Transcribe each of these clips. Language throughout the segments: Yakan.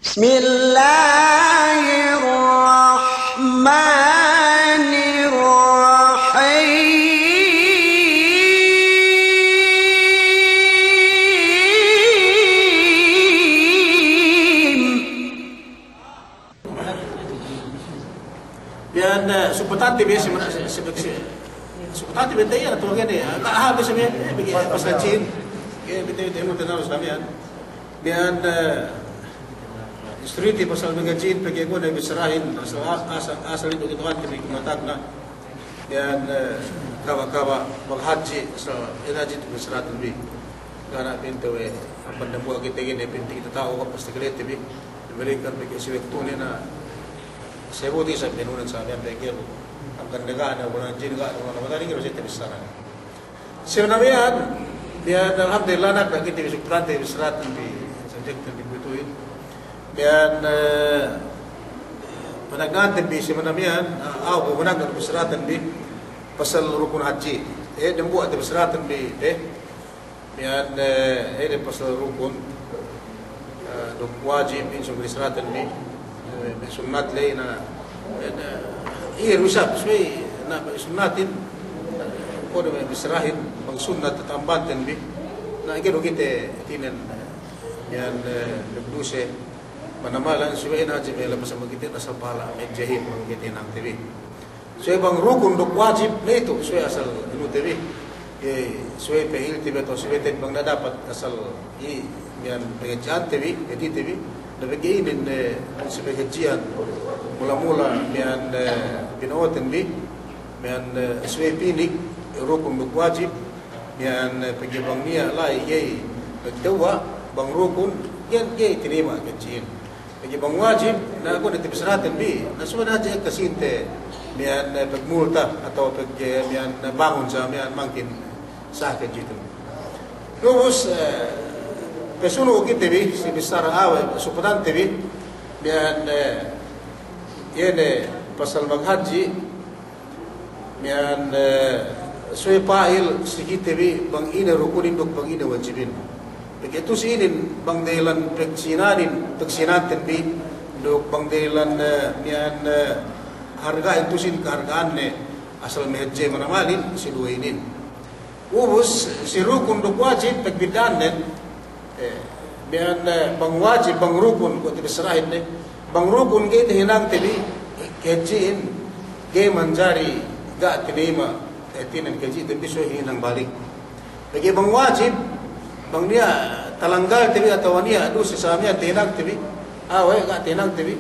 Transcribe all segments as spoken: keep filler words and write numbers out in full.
بسم الله الرحمن الرحيم. Miya'an, eh, supatante bi si, si, si, supatante bi ta'iyan atu gene, eh, ta' habis miya'an, eh, pegge' pasal hadjihin. Ke, bete, bete, anu, tenarus miya'an. Miya'an, eh, istorite pasal maghadjihin, pegge' kuwe' ne bissarahin, asal, asal, asal itu, itu kan, timi kumatag na. Miya'an, eh, kaba', kaba' maghadji, asal, ine hadji itu bissarahin bi. Ga' ne pinte we', amban dambuwa' kite gene, pinte kite ta'u, pasti kalete bi. Dibalikan pegge' si waktu ne na, sebuti sa' penunan sa' miya'an pegge' lu. Angkan de ga' ne, bulan hadjihin ga' ne, bulan Ramadan inin, ga' ne, bissarahin. Si miya'an, miya'an alhamdulillah, na, pegge' kite bi supatante bissarahin bi, subject bi kuwe'ituhin. Miya'an, eh, panagna'ante bi si miya'an, ah, aw, panagna'ante bissarahin bi, pasal rukun hadji. Eh, dambuwa' te bissarahin bi, eh. Miya'an, eh, ine pasal rukun, eh, duk wajib, in subey bissarahin bi, eh, sunnat ley na, eh, iye du isab, subey na sunnatin, eh, kuwe' du bissarahin, bang sunnat tatambanten bi, na, ga'i du kite tinen, eh, miya'an, eh, duk duse, manamalan subey na hadji me' lepas sama kite, asal pahala, me' hadjihin, bang kite hinangte bi. Subey bang rukun duk wajib, na itu, subey asal inute bi. Ye, subey pe ilti bi atawa subey te bang dapat asal i, miya'an pangadji'ante bi, hadjite bi. Na pegge' inin, eh, subey hadji'an, mula-mula miya'an, eh, pino'oten bi, miya'an, eh, subey pinik, rukun duk wajib, miya'an, eh, pegge' bang niya' la'i ga'i magtewwa', bang rukun, ga'i, ga'i tinayima' hadjihin. Pegge' bang wajib, na kuwe' ne te bissarahin bi, na subey hadji ekka sīnte, miya'an, eh, pagmulta, atawa pegge', eh, miya'an, eh, bangun sa' miya'an mangkin sake jitu. Ubus, eh, pasunu' kite bi, si bissara awe', supatante bi, miya'an, eh, iye ne pasal maghadji, miya'an, eh, subey pa'il si kite bi bang ine rukunin duk bang ine wajibin. Pegge' tu'u si inin bang dahilan pagsīnanin, pagsīnanten bi, duk bang dahilan, eh, miya'an, eh, harga'in tu'u si inin kaharga'anne asal mahadje manamalin si duwe inin. Ubus, si rukun duk wajib, pagbidda'annen, eh, miya'an, eh, bang wajib, bang rukun, kuwe' te bissarahin ne. Bang rukun ga'i tahinangte bi, kahadji'in, ga'i manjari, ga' tinayima', eh, hātinen kahadji'te bi subey hinang balik. Pegge' bang wajib, bang niya' talanggalte bi atawa niya' duse sa' miya'an tahinangte bi, awe', ga' tahinangte bi,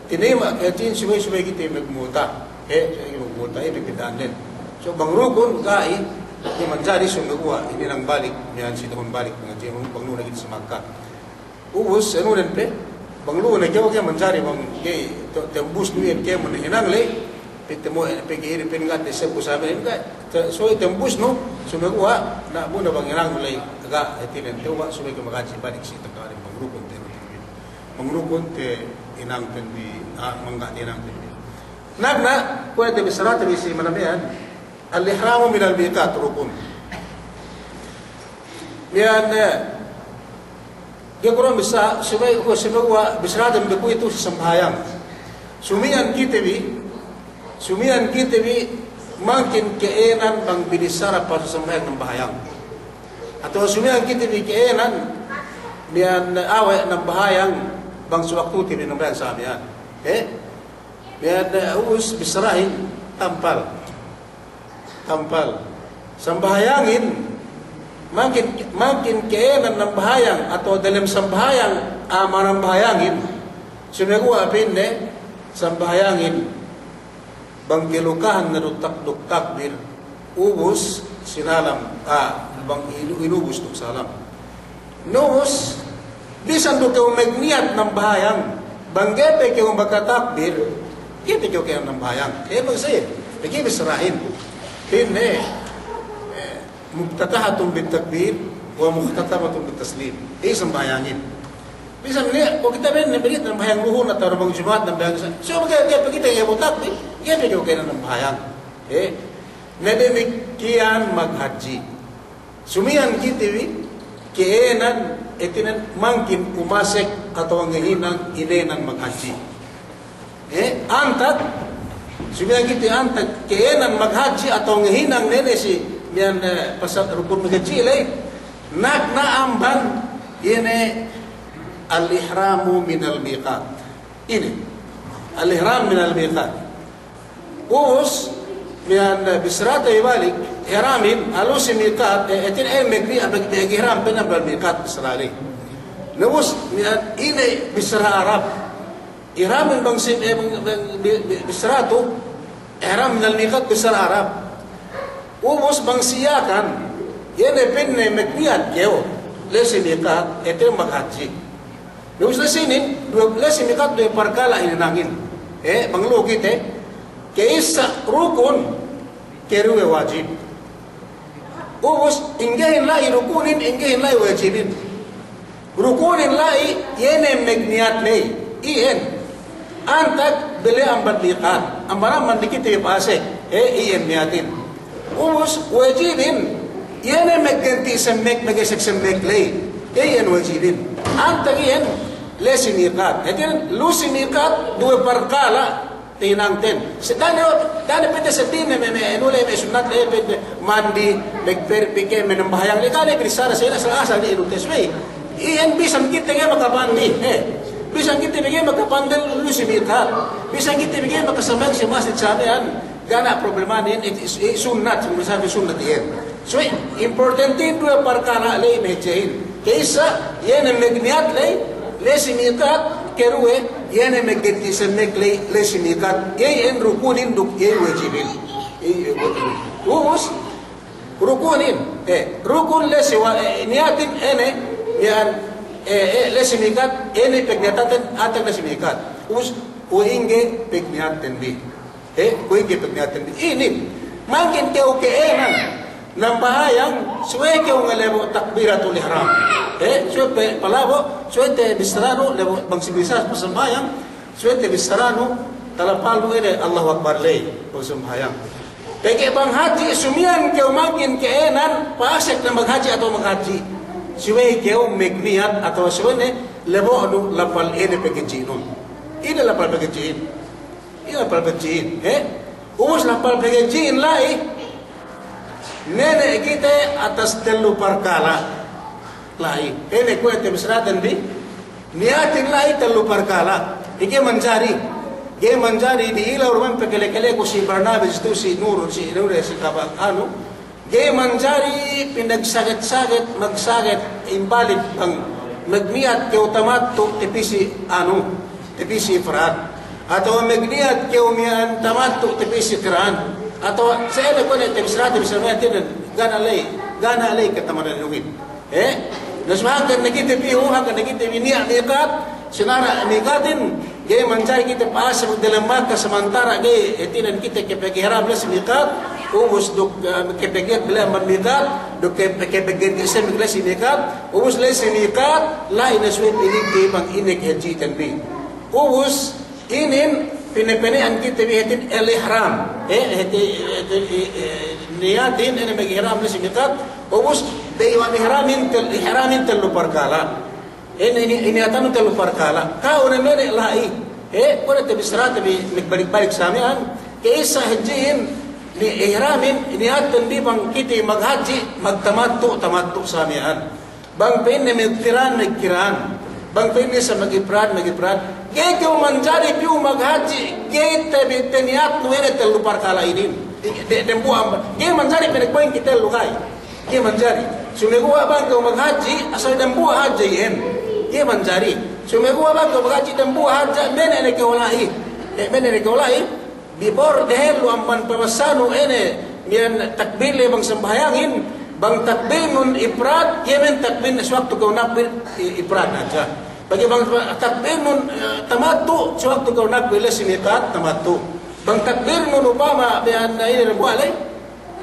tinayima' kahadji'in subey, subey kite magmulta. He, subey magmulta, he, pagbidda'annen. So, bang rukun, ga'i, ga'i manjari sumeguwa' hininang balik, miya'an si tahun balik, bang hadji, bang lu'u ne kite si Makka. Ubus, anu den pe, bang lu'u ne kew ga'i manjari, bang ga'i, te-, tembus nu iyan kēmon hinang ley, pegge' mo, pegge' inin pe ga' te sebbu sa' miya'an, ga', te-, subey tembus nu, sumeguwa', na bu ne bang hinang ley, ga', hātinen, tewwa', subey kew maghadji balik si takale bang rukun te, bang rukun tahinangten bi, ah, bang ga' tahinangten bi. Nagna', kuwe' te bissarate bi si manamal miya'an, al-ihramu minal miqat rukun. Miya'an, eh, ga'i ku du bissā, subey, subey bissarate bi kuwe'itu si sambahayang. Sumiyan kite bi, sumiyan kite bi mangkin ka'ēnan bang binissara pasal sambahayang nambahayang. Atawa sumiyan kite bi ka'ēnan miya'an awe' nambahayang bang si waktute bi nambahayang sa' miya'an. Eh? Miya'an, eh, ubus bissarahin tampal. Tampal. Sambahayangin, mangkin, mangkin ka'ēnan nambahayang atawa dalem sambahayang, ah, manambahayangin. Sumeguwa' pa'inne, sambahayangin. Bang kalukahan ne duk tak-, duk takbir, ubus sinalam, ah, bang inu-, inubus duk salam. Ubus, bisan du kew magniyat nambahayang, bang ga'i pe kew makatakbir, ga'i pe kew ka'ēnan nambahayang. Eh, bang sa'in, pegge' bissarahin. Pa'inne, eh, muftatahatun bit-takbir, wa mukhtatamatun bit-taslim. Iye sambahayangin. Bisan ne, kuwe' kite bi ne, pegge' nambahayang luhur, atawa bang Juma'at, nambahayang sa-, so, pegge', pegge' kite ga'i bu takbir, ga'i pe kew ka'ēnan nambahayang. Eh? Na damikkiyan maghadji. Sumiyan kite bi, ka'ēnan, hātinen mangkin umasek, atawa ngahinang inēnan maghadji'. Eh, antag, subey kite antag ke'ēnan maghadji' atawa ngahinang ne ne si miya'an, eh, pasal rukun maghadji' ley, nagna' amban iye ne al-ihramu minal miqat. Ine, al-ihram minal miqat. Ubus, miya'an, eh, bissarate bi balik, ihramin, alu si miqat, eh, hātinen, eh, magni-, mag-, mag-ihram pe ne amban miqat bissara ley. Na ubus, miya'an, ine bissara Arab. Ihramin bang si, eh, bang, bang, bi-, bi-, bissara tu, ihram minal miqat bissara Arab. Ubus bang si Yakan, iye ne pa'inne magniyat kew, la'i si miqat, hātinen maghadji'. Ubus la'i sinin, duwe, la'i si miqat duwe parkala' hinangin. Eh, bang lu'u kite, ke'issa rukun, keduwe wajib. Ubus, inggehin la'i rukunin, inggehin la'i wajibin. Rukunin la'i, iye ne magniyat ley, iyan. Antag bi la'i amban miqat, amban, amban di kite pasek, eh, iyan niyatin. Ubus, wajibin, iye ne magganti' semmek, magesek semmek ley, iyan wajibin. Antag iyan, la'i si miqat. Hātinen, lu'u si miqat, duwe parkala' hinangten. Sa da'a ne, da'a ne pa'inte seddili ne me', me', anu ley, me' sunnat ley, pa'inte mandi, magperpike, manambahayang ley, kale bissara sa ine, asal, asal ne inu tesbih. Iyan bisan kite ga'i makapandi, eh. Bisan kite ga'i makapandi lu'u si miqat. Bisan kite ga'i makasambahayang si masjid sa miya'an. Ga' ne problemanen, i, i, sunnat, sunnat, sunnat iyan. So, importante duwe parkala' ley mahadjihin. Ke'issa, iye ne magniyat ley, la'i si miqat, keduwe, iye ne magganti' semmek ley, la'i si miqat. Iye, iyan rukunin duk iye wajibin. Iye, iye wajibin. Ubus, rukunin, eh, rukun la'i si wa-, eh, niyatin ine, iyan, eh, eh, la'i si miqat, ine pagniyatanten, antag la'i si miqat. Ubus, kuwe' ingge pagniyatanten bi. Eh, kuwe' ingge pagniyatanten bi. Inin, mangkin kew ke'ēnan nambahayang, subey kew ngalebo' takbiratul ihram. Eh, subey pe-, palabo', subey te bissaranu, lebo' bang si bissara pasambahayang, subey te bissaranu, talapalnu ine Allahu Akbar ley, pasambahayang. Pegge' bang hadji', sumiyan kew mangkin ke'ēnan, pasek ne maghadji' atawa maghadji'. Subey kew magniyat atawa subey ne lebo'nu lapal ine paghadji'nun. Ine lapal paghadji'in. Iye lapal paghadji'in, he? Ubus lapal paghadji'in la'i, nene' kite atas tellu parkala'. La'i, ine kuwe' te bissaraten bi, niyatin la'i tellu parkala'. Ga'i manjari, ga'i manjari di'ilaw du man pakale-kaleku si Barnabas tu, si Nurul, si Nurul, si Kabak, anu, ga'i manjari pinagsaget-saget, magsaget imbalik bang magniyat kew tamattu' tapī si anu, tapī si ifrad. Atawa magniyat kew miya'an tamattu' tapī si qiran. Atawa sa ine kuwe' ne te bissarate bi sa miya'an, ga' ne la'i, ga' ne la'i katamanan inumin. Eh? Na subey hangkan ne kite piyu, hangkan ne kite bi niya' miqat, sinara' miqatin, ga'i manjari kite pa'asek dalem Makka samantara' ga'i, hātinen kite kepegihram la'i si miqat, ubus duk, eh, kepegiyan bi la'i amban miqat, duk ke-, kepegiyan bi la'i si miqat, ubus la'i si miqat, la'i ne subey pinigge bang ine kahadji'ten bi. Ubus, inin, pene-pene'an kite bi hātin al-ihram. Eh, hāti, hāti, eh, niyatin, ine magihram la'i si miqat. Ubus, de iwan ihramin tel-, ihramin tellu parkala'. Ine, ine, iniyatanun tellu parkala'. Ka'u ne mene' la'i. Eh, kuwe' ne te bissarate bi magbalik-balik sa miya'an. Ka'issa hadji'in, ni ihramin, niyatin bi bang kite maghadji', magtamattu', tamattu' sa miya'an. Bang pa'inne magqiran, magqiran. Bang pa'inne sa magifrad, magifrad. Ga'i kew manjari piyu maghadji', ga'i te bi-, te niyatnu ine tellu parkala' inin. De-, dembuwa' amban. Ga'i manjari pinagpo'in kite lu ga'i. Ga'i manjari. Sumeguwa' bang kew maghadji', asal dembuwa' hadja iyan. Ga'i manjari. Sumeguwa' bang kew maghadji', dembuwa' hadja, mene' ne kew la'i. Eh, mene' ne kew la'i. Before dehellu amban pamassanu ine, miya'an takbir le bang sambahayangin, bang takbirnun ifrad, iye men takbirne si waktu kew nakbir i-, ifrad hadja. Bagi bang takbirnun, eh, tamattu', si waktu kew nakbir la'i si miqat, tamattu'. Bang takbirnun upama, miya'an, eh, ine dembuwa' le,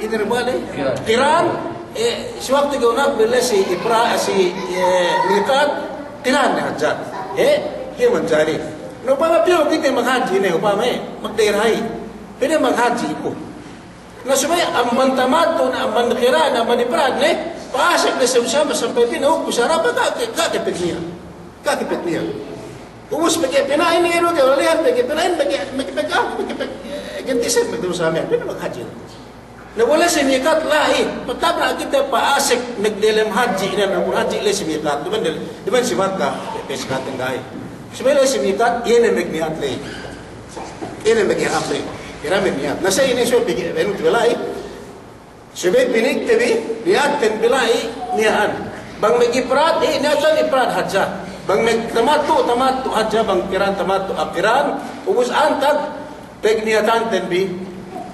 ine dembuwa' le, qiran. Qiran, eh, si waktu kew nakbir la'i si ifra-, si, eh, miqat, qiran ne hadja. Eh, ga'i manjari. Na upama piyu kite maghadji' ne, upama, eh, magda'irahi. Pa'inne maghadji' ku. Na subey amban tamattu', na amban qiran, na amban ifrad ne, pa'asek ne sam-, sam-, sampay pa'inne, uku sarapa ka, ka, ka, pa'inne. Kaki pegniya. Ubus pegge' pina'in iye du ke walihan, pegge' pina'in, pegge', pegge', pegge', pegge', pegge', eh, gentisin, pegge' du samiyan. Pegge' maghadji. Na bu la'i si mikat la'i, patabra' kite pa'asek magdelem hadji, ine, magdelem hadji la'i si mikat. Duma'in del-, duma'in si Makka, pe-, pesikaten ga'i. Subey la'i si mikat, iye ne magniyat la'i. Iye ne magihram la'i. Ihram magniyat. Na sa' ine subey pegge', anu tu la'i. Subey pinikte bi, niyatten bi la'i miya'an. Bang magifrad, eh, niyatten ifrad hadja. Bang magtamattu', tamattu' hadja. Bang kiran, tamattu', ah, kiran. Ubus antag pagniyatanten bi,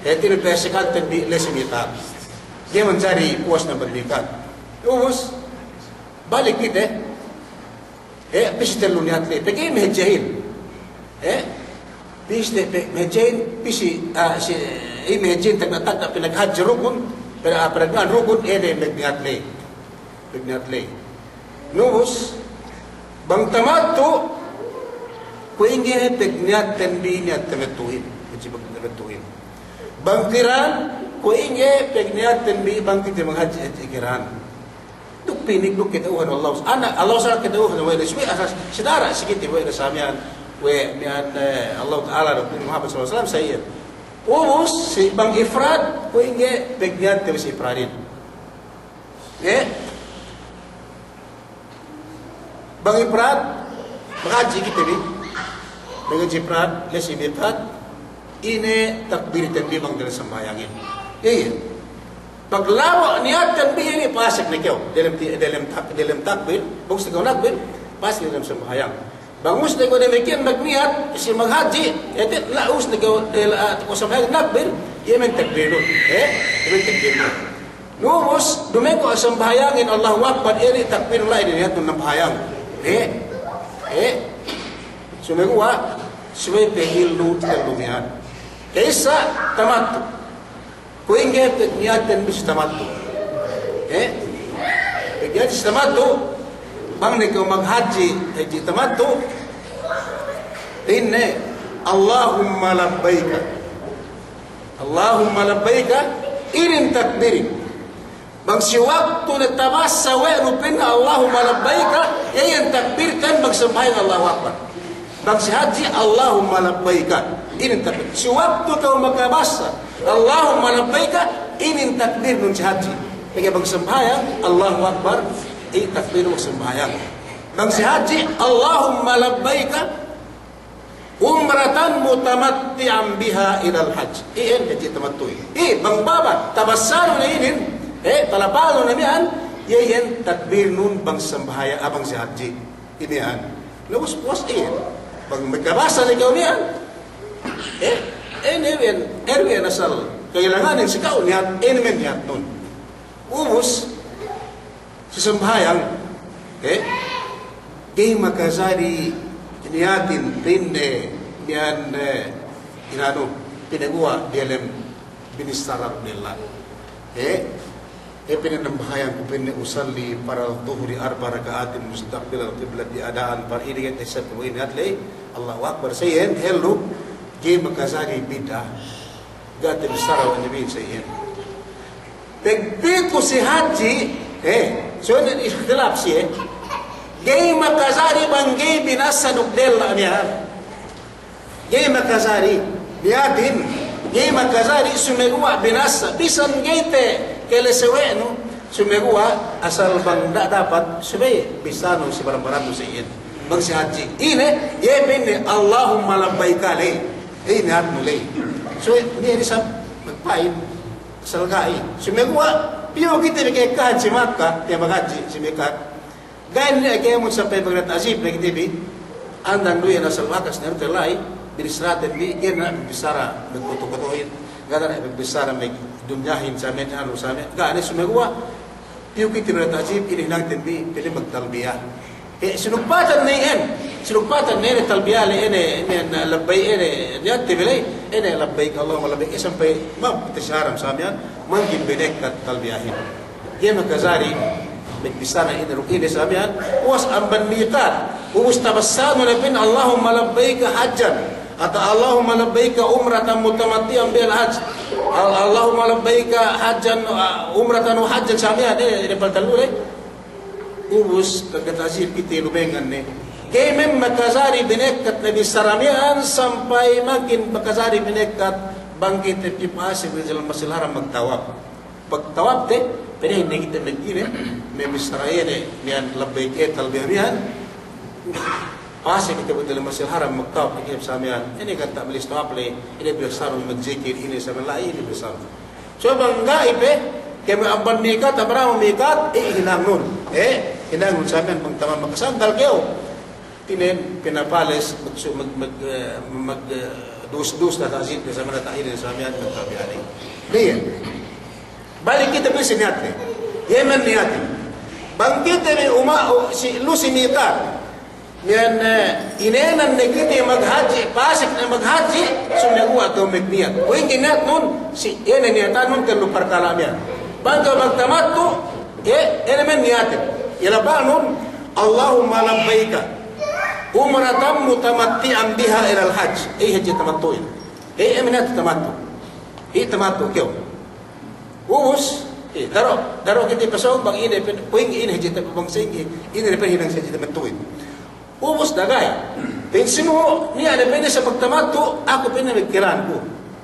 hātinen pa'asekanten bi la'i si mikat. Ga'i manjari puwas ne bang mikat. Ubus, balik kite. Eh, pī si tellu niyat la'i. Pegge' iye mahadjihin. Eh, pī si te-, pe-, mahadjihin, pī si, ah, si, iye mahadjihin tagna'-tagna' pinaghadji rukun, pina-, ah, pinagniyat rukun, eh, de magniyat la'i. Magniyat la'i. Na ubus, bang tamattu', kuwe' ingge pagniyatten bi niyat tamattu'in. Hadji bang tamattu'in. Bang kiran, kuwe' ingge pagniyatten bi bang kite maghadji, hadji kiran. Duk pinik, duk kata'uhan Allah. Ana, Allah sa' kata'uhan we' ne, subey asal si dara' si kite we' ne samiyan, we' miya'an, eh, Allah Ta'ala duk Nabi Muhammad sallallahu alaihi wasallam sa' iyan. Ubus, si bang ifrad, kuwe' ingge pagniyatte bi si ifradin. Eh? Bang ifrad, maghadji kite bi. Bang hadji ifrad, la'i si mikat, ine takbirten bi bang delem sambahayangin. Iye. Paglabo' niyatten bi inin, pasek ne kew. Delem ti-, delem tak-, delem takbir, bang ubus ne kew nakbir, pasek delem sambahayang. Bang ubus ne kew damikkiyan magniyat si maghadji, ete, la ubus ne kew del-, ah, kew sambahayang nakbir, iye men takbirnun. Eh? Iye men takbirnun. Na ubus, duma'in kew sambahayangin Allahu Akbar, iye ne takbirnun la'i niyatnun nambahayang. Eh? Eh? Sumeguwa', subey pahilnu tellu miya'an. Ka'issa tamattu'. Kuwe' ingge pagniyatten bi si tamattu'. Eh? Pagniyatten si tamattu', bang ne kew maghadji, hadji tamattu', ine, Allahumma labbaika. Allahumma labbaika, inin takbirin. Bang si waktu ne tabassa we' nu pa'inne Allahumma labbaika, iyan takbirten bang sambahayang Allahu Akbar. Bang si hadji, Allahumma labbaika, inin takbir. Si waktu kew makabassa Allahumma labbaika, inin takbirnun si hadji. Pegge' bang sambahayang, Allahu Akbar, iye takbirnun sambahayang. Bang si hadji, Allahumma labbaika, umratan mutamatti'an biha ilal hajj. Iyan hadji tamattu'in. Iye, bang baba, tabassanu ne inin, eh, talapanu ne miya'an, iye iyan takbirnun bang sambahaya-, ah, bang si hadji. Ine miya'an. Na ubus puwas iyan. Bang makabassa ne kew miya'an. Eh, ine miya'an, ine miya'an asal. Ka'ilanganin si ka'u niyat, ine miya'an niyatnun. Ubus, si sambahayang, eh, ga'i makajari niyatin pa'inne miya'an, eh, inanu, pinaguwa' diyalem binissara duk della'. Eh, eh, pa'inne nambahayang ku pa'inne usalli faradhaz zuhri arba'a raka'atin mustaqbilal qiblati ada'an far-, ine ga'i te isab ku ine niyat la'i, Allahu Akbar, sa' iyan, hellu, ga'i makajari bid'a. Ga' te bissara we' Nabi sa' iyan. Pagpitu si hadji, eh, so inin ikhtilaf siye. Ga'i makajari bang ga'i binassa duk della' miya'an. Ga'i makajari niyatin, ga'i makajari sumeguwa' binassa. Bisan ga'i te kalese we' nu, sumeguwa' asal bang da'a dapat, subey bissanu si baran-barannu sa' iyan. Bang si hadji. Ine, iye pa'inne, Allahumma labbaika la'i. Iye niyatnu la'i. So, niya' isab magpa'in. Asal ga'i. Sumeguwa', piyu kite bi ka'ekkahan si Makka, tiya' maghadji, si mikat. Ga'i ne kēmon sampay magniyat ajib ne kite bi. Andang du iyan asal bakas ne rute la'i, binissaraten bi, iyan ne bissara magkoto-kotohin. Ga' ne bissara magdunyahin, samiyan anu, samiyan. Ga' ne sumeguwa', piyu kite bi magniyat ajib, ine hinangten bi, pa'inne magtalbiya. Eh, sinugpatan ne iyan. Sinugpatan ne iyan talbiya le, ine, ine, labbaik, ine, niyatte bi le, ine, labbaik, Allahumma labbaik. Eh, sampay, ma'ap kite si haram samiyan, mangkin binekkat talbiyahin. Ga'i makajari, magbissara ine duk ine samiyan, puwas amban mikat. Ubus tabassanu ne pa'in, Allahumma labbaika hajjan. Atawa Allahumma labbaika umratan mutamatti'an bihal hajj. Al-, Allahumma labbaika hajjan, ah, umratan wa hajjan samiyan, eh, ine pal tellu le. Ubus, pagka ta'zim kite lumengngan ne. Ga'i me' makajari binekkat ne bissara miya'an sampay makin makajari binekkat bang kite pī pasek diyalem Masjidil Haram magtawap. Pagtawapte, pa'inne kite magine, me' bissara iye ne, miya'an labbayk, e, talbiya miya'an. Pasek kite diyalem Masjidil Haram magtawap, kite sa miya'an. Ine kan ta'malis tawap le, ine bissarun magjikil, ine sa miya'an la'i, ine bissarun. So bang ga'i pe, kēmon amban mikat, amban mikat, e, hinangnun. E, hinangnun sa miya'an bang taman makasandal kew. Tinen pinapales, magsu-, mag-, mag-, e, mag-, e, dus-, dus na ta'zin, sa miya'an ta'zin, sa miya'an, magtabi'an. Iye. Balik kite bi si niyatte. Iye me' niyatte. Bang kite bi uma-, u-, si, lu si mikat. Miya'an, e, inēnan ne kite maghadji', pasek ne maghadji', sumeguwa' kew magniyat. Kuwe' ingge niyatnun, si, iye ne niyatannun tellu parkala' miya'an. Bang kew magtamattu', e, iye ne me' niyatte. Iye labanun, Allahumma labbayka umratan mutamatti'an biha ilal hajj. E, hadji tamattu'in. E, iye me' niyatte tamattu'. E, tamattu' kew. Ubus, e, daro', daro' kite pasōng bang ine pe, kuwe' ingge ine hadji ta-, bang sa'ingge, ine pe hinang hadji tamattu'in. Ubus da'a ga'i. Pa'in si mu, niya' ne pa'inne sa magtamattu', aku pa'inne magkiran ku.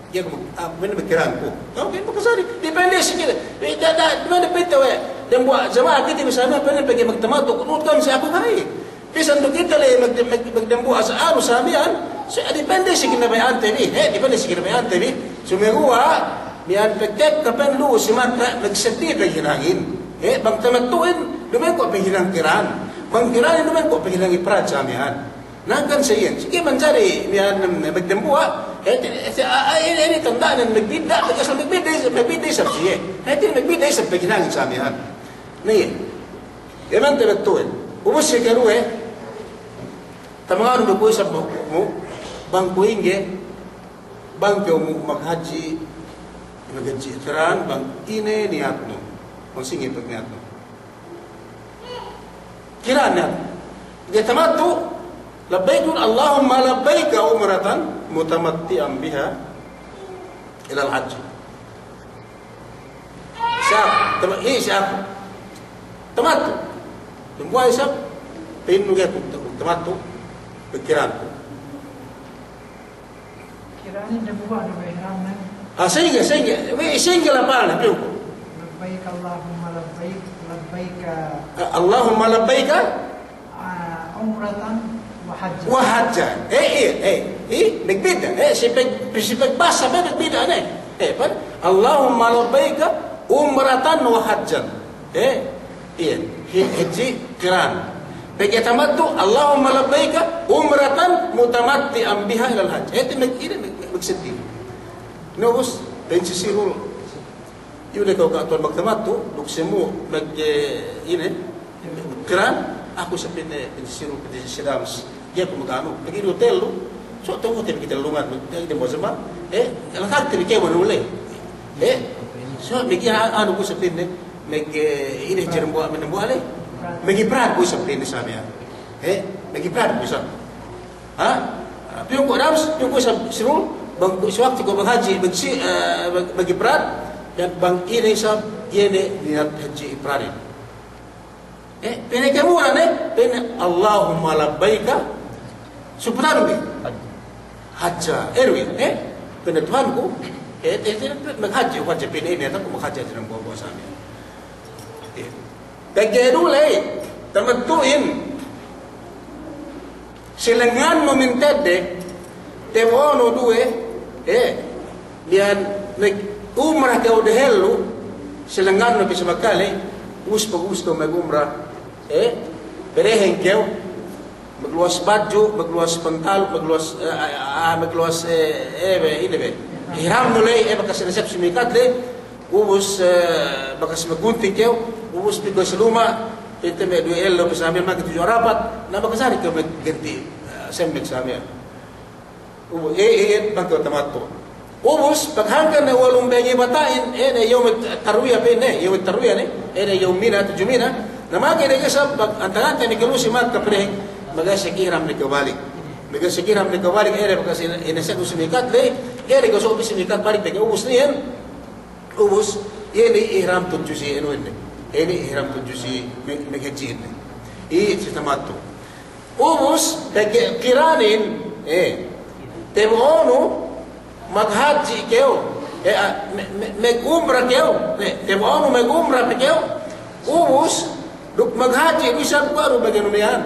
Iye aku mag-, aku pa'inne magkiran ku. Tahu pa'inne makajari. Depende si kite. E, da-, da-, depende pa'inte we'. Dambuwa' jama'a kite bi sa miya'an pa'inne pegge' magtamattu', kunut kami si aku ga'i. Bisan du kite le mag-, mag-, magdambuwa' sa anu sa miya'an, so, depende si kinabaya'ante bi, he, depende si kinabaya'ante bi. Sumeguwa', miya'an pagtekka pa'in lu'u si Makka, magseddi paghinangin. He, bang tamattu'in, duma'in kuwe' paghinang kiran. Bang kiranin, duma'in kuwe' paghinang ifrad sa miya'an. Hangkan sa iyan, si kite manjari miya'an magdambuwa', he, ti-, ti-, a-, a-, ine, ine tanda'nen magbidda', pegge' asal magbidda', magbidda' isab siye. He, ti' magbidda' isab paghinangin sa miya'an. Na iye. Iye me' tamattu'in. Ubus si karuwe, tamanganu bi kuwe' isab mu, mu, bang kuwe' ingge, bang kew mu maghadji', maghadji' kiran, bang ine niyatnu. Bang sa'ingge pagniyatnu. Kiran niyatnu. Iye tamattu', labbayk, Allahumma labbayka umratan mutamatti'an biha ilal hajj. Sa, tama-, i, sa, tamattu'. Dambuwa' isab, pa'innu ga'i ku tamattu', pagkiran ku. Kiranin dambuwa' du ihramnen. Ah, sa'ingge, sa'ingge, we', sa'ingge lapalne, piyu ku. Labbayk Allahumma labbayk, labbayk. Ah, Allahumma labbayka. Ah, umratan wa hajjan. Wa hajjan. E, e, e, e, magbidda'. E, si pag-, si pagbasa pe magbidda' ne. E, pan, Allahumma labbayka umratan wa hajjan. E, iye, hi-, hadji' kiran. Pegge' tamattu', Allahumma labbayka umratan mutamatti'an biha ilal hajj. E, ti mag-, ine, mag-, magseddi. Na ubus, pa'in si Sirul. Iyu ne kew ga' tuwan magtamattu', duk si mu mag-, e, ine, kiran, aku isab pa'inne, pa'in si Sirul, pa'in si Dams. Ga'i ku maganu, pegge' du tellu, so, tu'u te bi kite lulungan, ga'i de mo zaman, e, lahat te bi kew manule. E, so, magi a-, anu ku isab pa'inne, mag-, e, ine hadji' dambuwa', dambuwa' le. Magifrad ku isab pa'inne sa miya'an. E, magifrad ku isab. Ha? Piyu ku Dams, piyu ku isab Sirul, bang ku si waktu ku maghadji', bang si, e, mag-, magifrad, iyan bang ine isab, iye ne niyat hadji' ifradin. E, pa'inne kēmura ne, pa'inne, Allahumma labbayka, subhanallah. Hajja, erwi, e? Pa'inne Tuhanku, e, e, e, maghadji', hadji', pa'inne ine, aku maghadji', hadji' dambuwa'-buwa' sa miya'an. E. Pegge' du le, tamattu'in. Si lengngannu mintedde, tewonu duwe, e, miya'an nag-umrah kew dehellu, si lengngannu bi si Makka le, ubus pag-ubus kew magumrah, e, berehen kew, magluwas badju', magluwas pantalun, magluwas, e, a, a, magluwas, e, e, be, ine be. Ihramnu le, e, bakas inesep si mikat le, ubus, e, bakas maggunting kew, ubus pī kew si luma', pa'inte me' duwe ellew bi sa miya'an magi tudju Arapat, na makajari kew magganti', e, semmek sa miya'an. Ubu-, e, e, e, bang kew tamattu'. Ubus, paghangkan ne walung bengi bata'in, e, ne, yawmut tarwiya pa'inne, yawmut tarwiya ne, e, ne, yawm Mina, tudju Mina. Na magi ne isab, bang antagante ne kew lu si Makka pa'inne, magesek ihram ne kew balik. Magesek ihram ne kew balik, e, ne, bakas ine-, inesep du si mikat le, e, ne, kew so' bi si mikat balik, pegge' ubus ne iyan. Ubus, iye ne ihram tudju si anu inin. Iye ne ihram tudju si me-, maghadji' inin. Iye si tamattu'. Ubus, pegge' kiranin, eh, tabo'onu maghadji' kew, eh, a, me-, me-, mag'umra kew, eh, tabo'onu mag'umra pe kew, ubus, duk maghadji' du isab, kuwe' du maganu miya'an,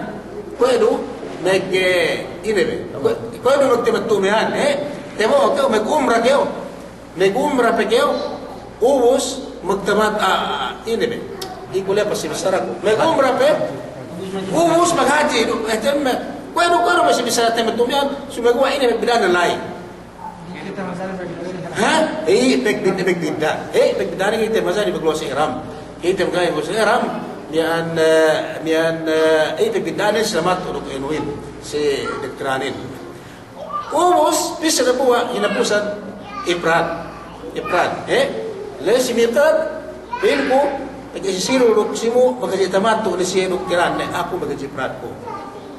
kuwe' du mag-, eh, ine be, kuwe', kuwe' du magtamattu' miya'an, eh, tabo'o kew mag'umra kew. Mag'umra pe kew, ubus magtamat-, ah, ah, ine be. Iku le pasi bissaraku. Mag'umra pe, ubus maghadji', du, eh, temme. Kuwe' du, kuwe' du pasi bissara tamattu' miya'an, sumeguwa' ine be bidda' ne la'i. Ha? Eh, pagbid-, pagbidda'. Eh, pagbidda' ne kite mazari magluwas ihram. Kite mazari magluwas ihram, miya'an, eh, miya'an, eh, eh, pagbidda' ne si tamattu' duk inuhin, si duk kiranin. Ubus, bissā ne buwa' hinapusan ifrad. Ifrad, eh? La'i si miqat, pa'inku, pegge' si siru duk si mu, maghadji' tamattu' ne siye duk kiran ne, aku maghadji' ifrad ku.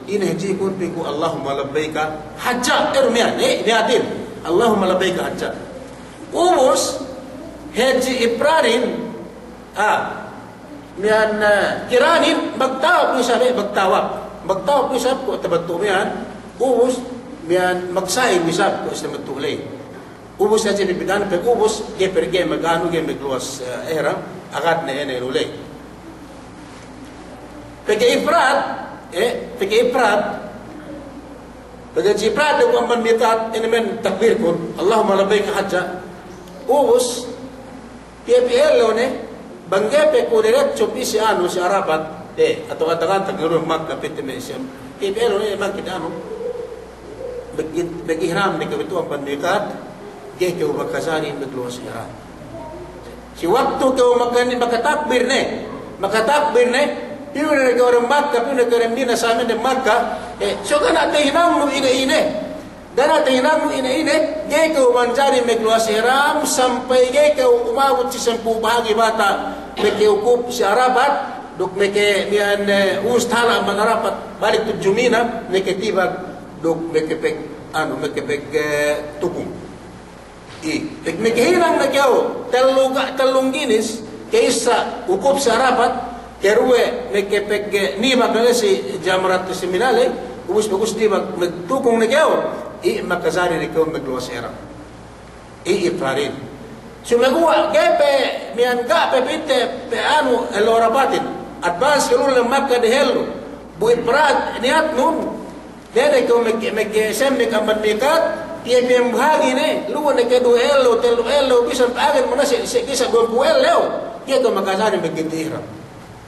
Ine hadji'kun, pa'inku, Allahumma labbayka hajja, eh, du miya'an, eh, niyatin. Allahumma labbayka hajja. Ubus, hadji' ifradin, ah, miya'an, eh, kiranin, magtawaf du isab, eh, magtawaf. Magtawaf du isab kuwe' tamattu' miya'an, ubus, miya'an magsa'i du isab kuwe' si tamattu' ley. Ubus hadja pipida'an, pag ubus, ga'i perge maganu, ga'i magluwas, eh, ihram, agad ne ine lu ley. Pegge' ifrad, eh, pegge' ifrad, pegge' hadji' ifrad, duk amban miqat, ine men takbirkun, Allahumma labbayka hajja. Ubus, piye-piye ellew ne, bang ga'i pe ku diretso pī si anu, si Arafat, eh, atawa tagantag ne du Makka, pī te me' si am-, piye-piye ellew ne, bang kite anu, mag-, mag-ihram ne ke betu amban miqat, ga'i kew makajari magluwas ihram. Si waktu kew maka-, makatakbir ne, makatakbir ne, piyu ne kew dem Makka, piyu ne kew dem Mina, sa miya'an dem Makka, eh, so ga' ne tahinangnu ine-ine. Ga' ne tahinangnu ine-ine, ga'i kew manjari magluwas ihram sampay ga'i kew umabut si sampū' bahagi' bata' makawukuf si Arafat, duk maka miya'an, eh, ubus tahala' amban Arafat, balik tudju Mina, makatibag, duk makapag-, anu, makapag-, eh, tukung. I, pag makahinang ne kew tellu ga-, tellung ginis, ka'issa wukuf si Arafat, karuwe makapag-, eh, nibag ne si jamrat si Mina ley, ubus, ubus nibag, magtukung ne kew, i, makajari ne kew magluwas ihram. I, ifradin. Sumeguwa' ga'i pe, miya'an ga' pe pī te, pe anu, ellew Arafatin. Advance kew lu'u dem Makka dehellu. Bu ifrad niyatnun, dede kew mag-, mag-, semmek amban miqat, piye-piye bahagi' ne, lu'u ne ke duwe ellew, tellu ellew, bisan pa'agen manase', se-, bisan duwempū' ellew, ga'i kew makajari magganti' ihram.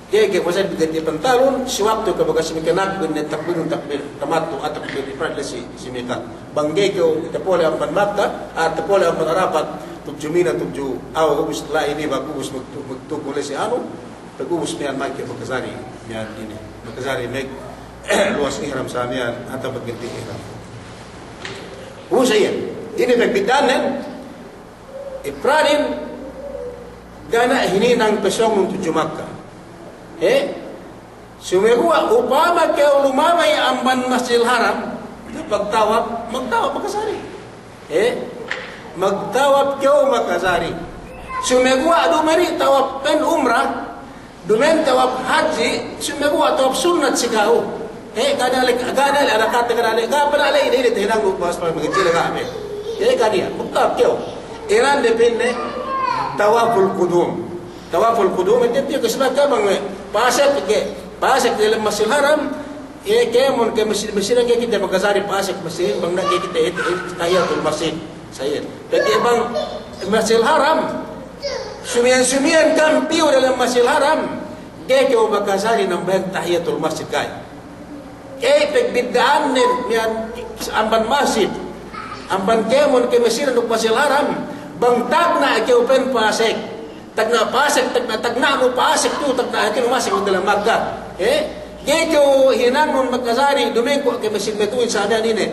Ga'i kew makajari magganti' pantalun, si waktu kew bakas makanakbir ne, takbirun takbir tamattu', ah, takbir ifrad le si, si miqat. Bang ga'i kew tapole' amban Makka, ah, tapole' amban Arafat, tudju Mina, tudju, aw, ubus la'i nibag, ubus magtu-, magtukung le si anu, pag ubus miya'an mangke makajari, miya'an ine, makajari magluwas ihram sa miya'an, atawa magganti' ihram. Ubus iyan, ine pagbidda'annen, ifradin, ga' ne hininang pasōngnun tudju Makka. Eh? Sumeguwa' upama kew lumabay amban Masjidil Haram, magtawaf, magtawaf makajari. Eh, magtawaf kew makajari. Sumeguwa' duma'in tawaf pen umrah, duma'in tawaf hadji', sumeguwa' tawaf sunnat si ka'u. Eh, ga' ne le', ga' ne le' ada kate, ga' ne le', ga' pe ne le' ine, ine tahinangnu bahas pa maghadji' le' ga' pe. Eh, ga' niya', magtawaf kew. Inan de pa'inne tawaful qudum. Tawaful qudum, ite piyu ke sabab bang, eh, pasek ke, pasek diyalem Masjidil Haram, iye kēmon ke masjid, masjid ga'i kite makajari pasek masjid, bang ne ga'i kite, eh, eh, tahiyatul masjid. Sa iyan. Pegge' bang Masjidil Haram, sumiyan-sumiyan kam piyu diyalem Masjidil Haram, ga'i kew makajari nambahayang tahiyatul masjid ga'i. Iye pagbidda'annen miya'an amban masjid, amban kēmon ke masjid duk Masjidil Haram, bang tagna' kew pen pasek. Tagna' pasek, tagna', tagna'nu pasek tu, tagna' hātinu masek diyalem Makka. Eh? Ga'i kew hinangnun makajari, dumengko' ke masjid matu'uhin sa miya'an ine.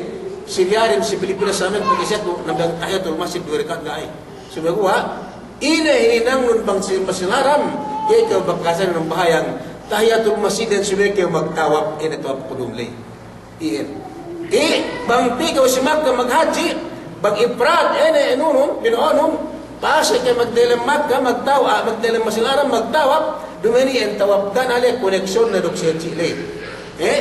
Si Riyadin, si Pilipinas sa miya'an, pegge' siye tu nambahayang tahiyatul masjid duwe rakaat ga'i. Sumeguwa', ine hinangnun bang si Masjidil Haram, ga'i kew makajari nambahayang tahiyatul masjid, den subey kew magtawaf, ine tawaf qudum ley. Iyan. I, bang pī kew si Makka maghadji', bang ifrad, ine inunun, bino'onun, pasek kew magdiyalem Makka, magtaw-, ah, magdiyalem Masjidil Haram, magtawaf, duma'in iyan tawaf, ga' ne le' koneksiyonne duk si hadji' ley. Eh?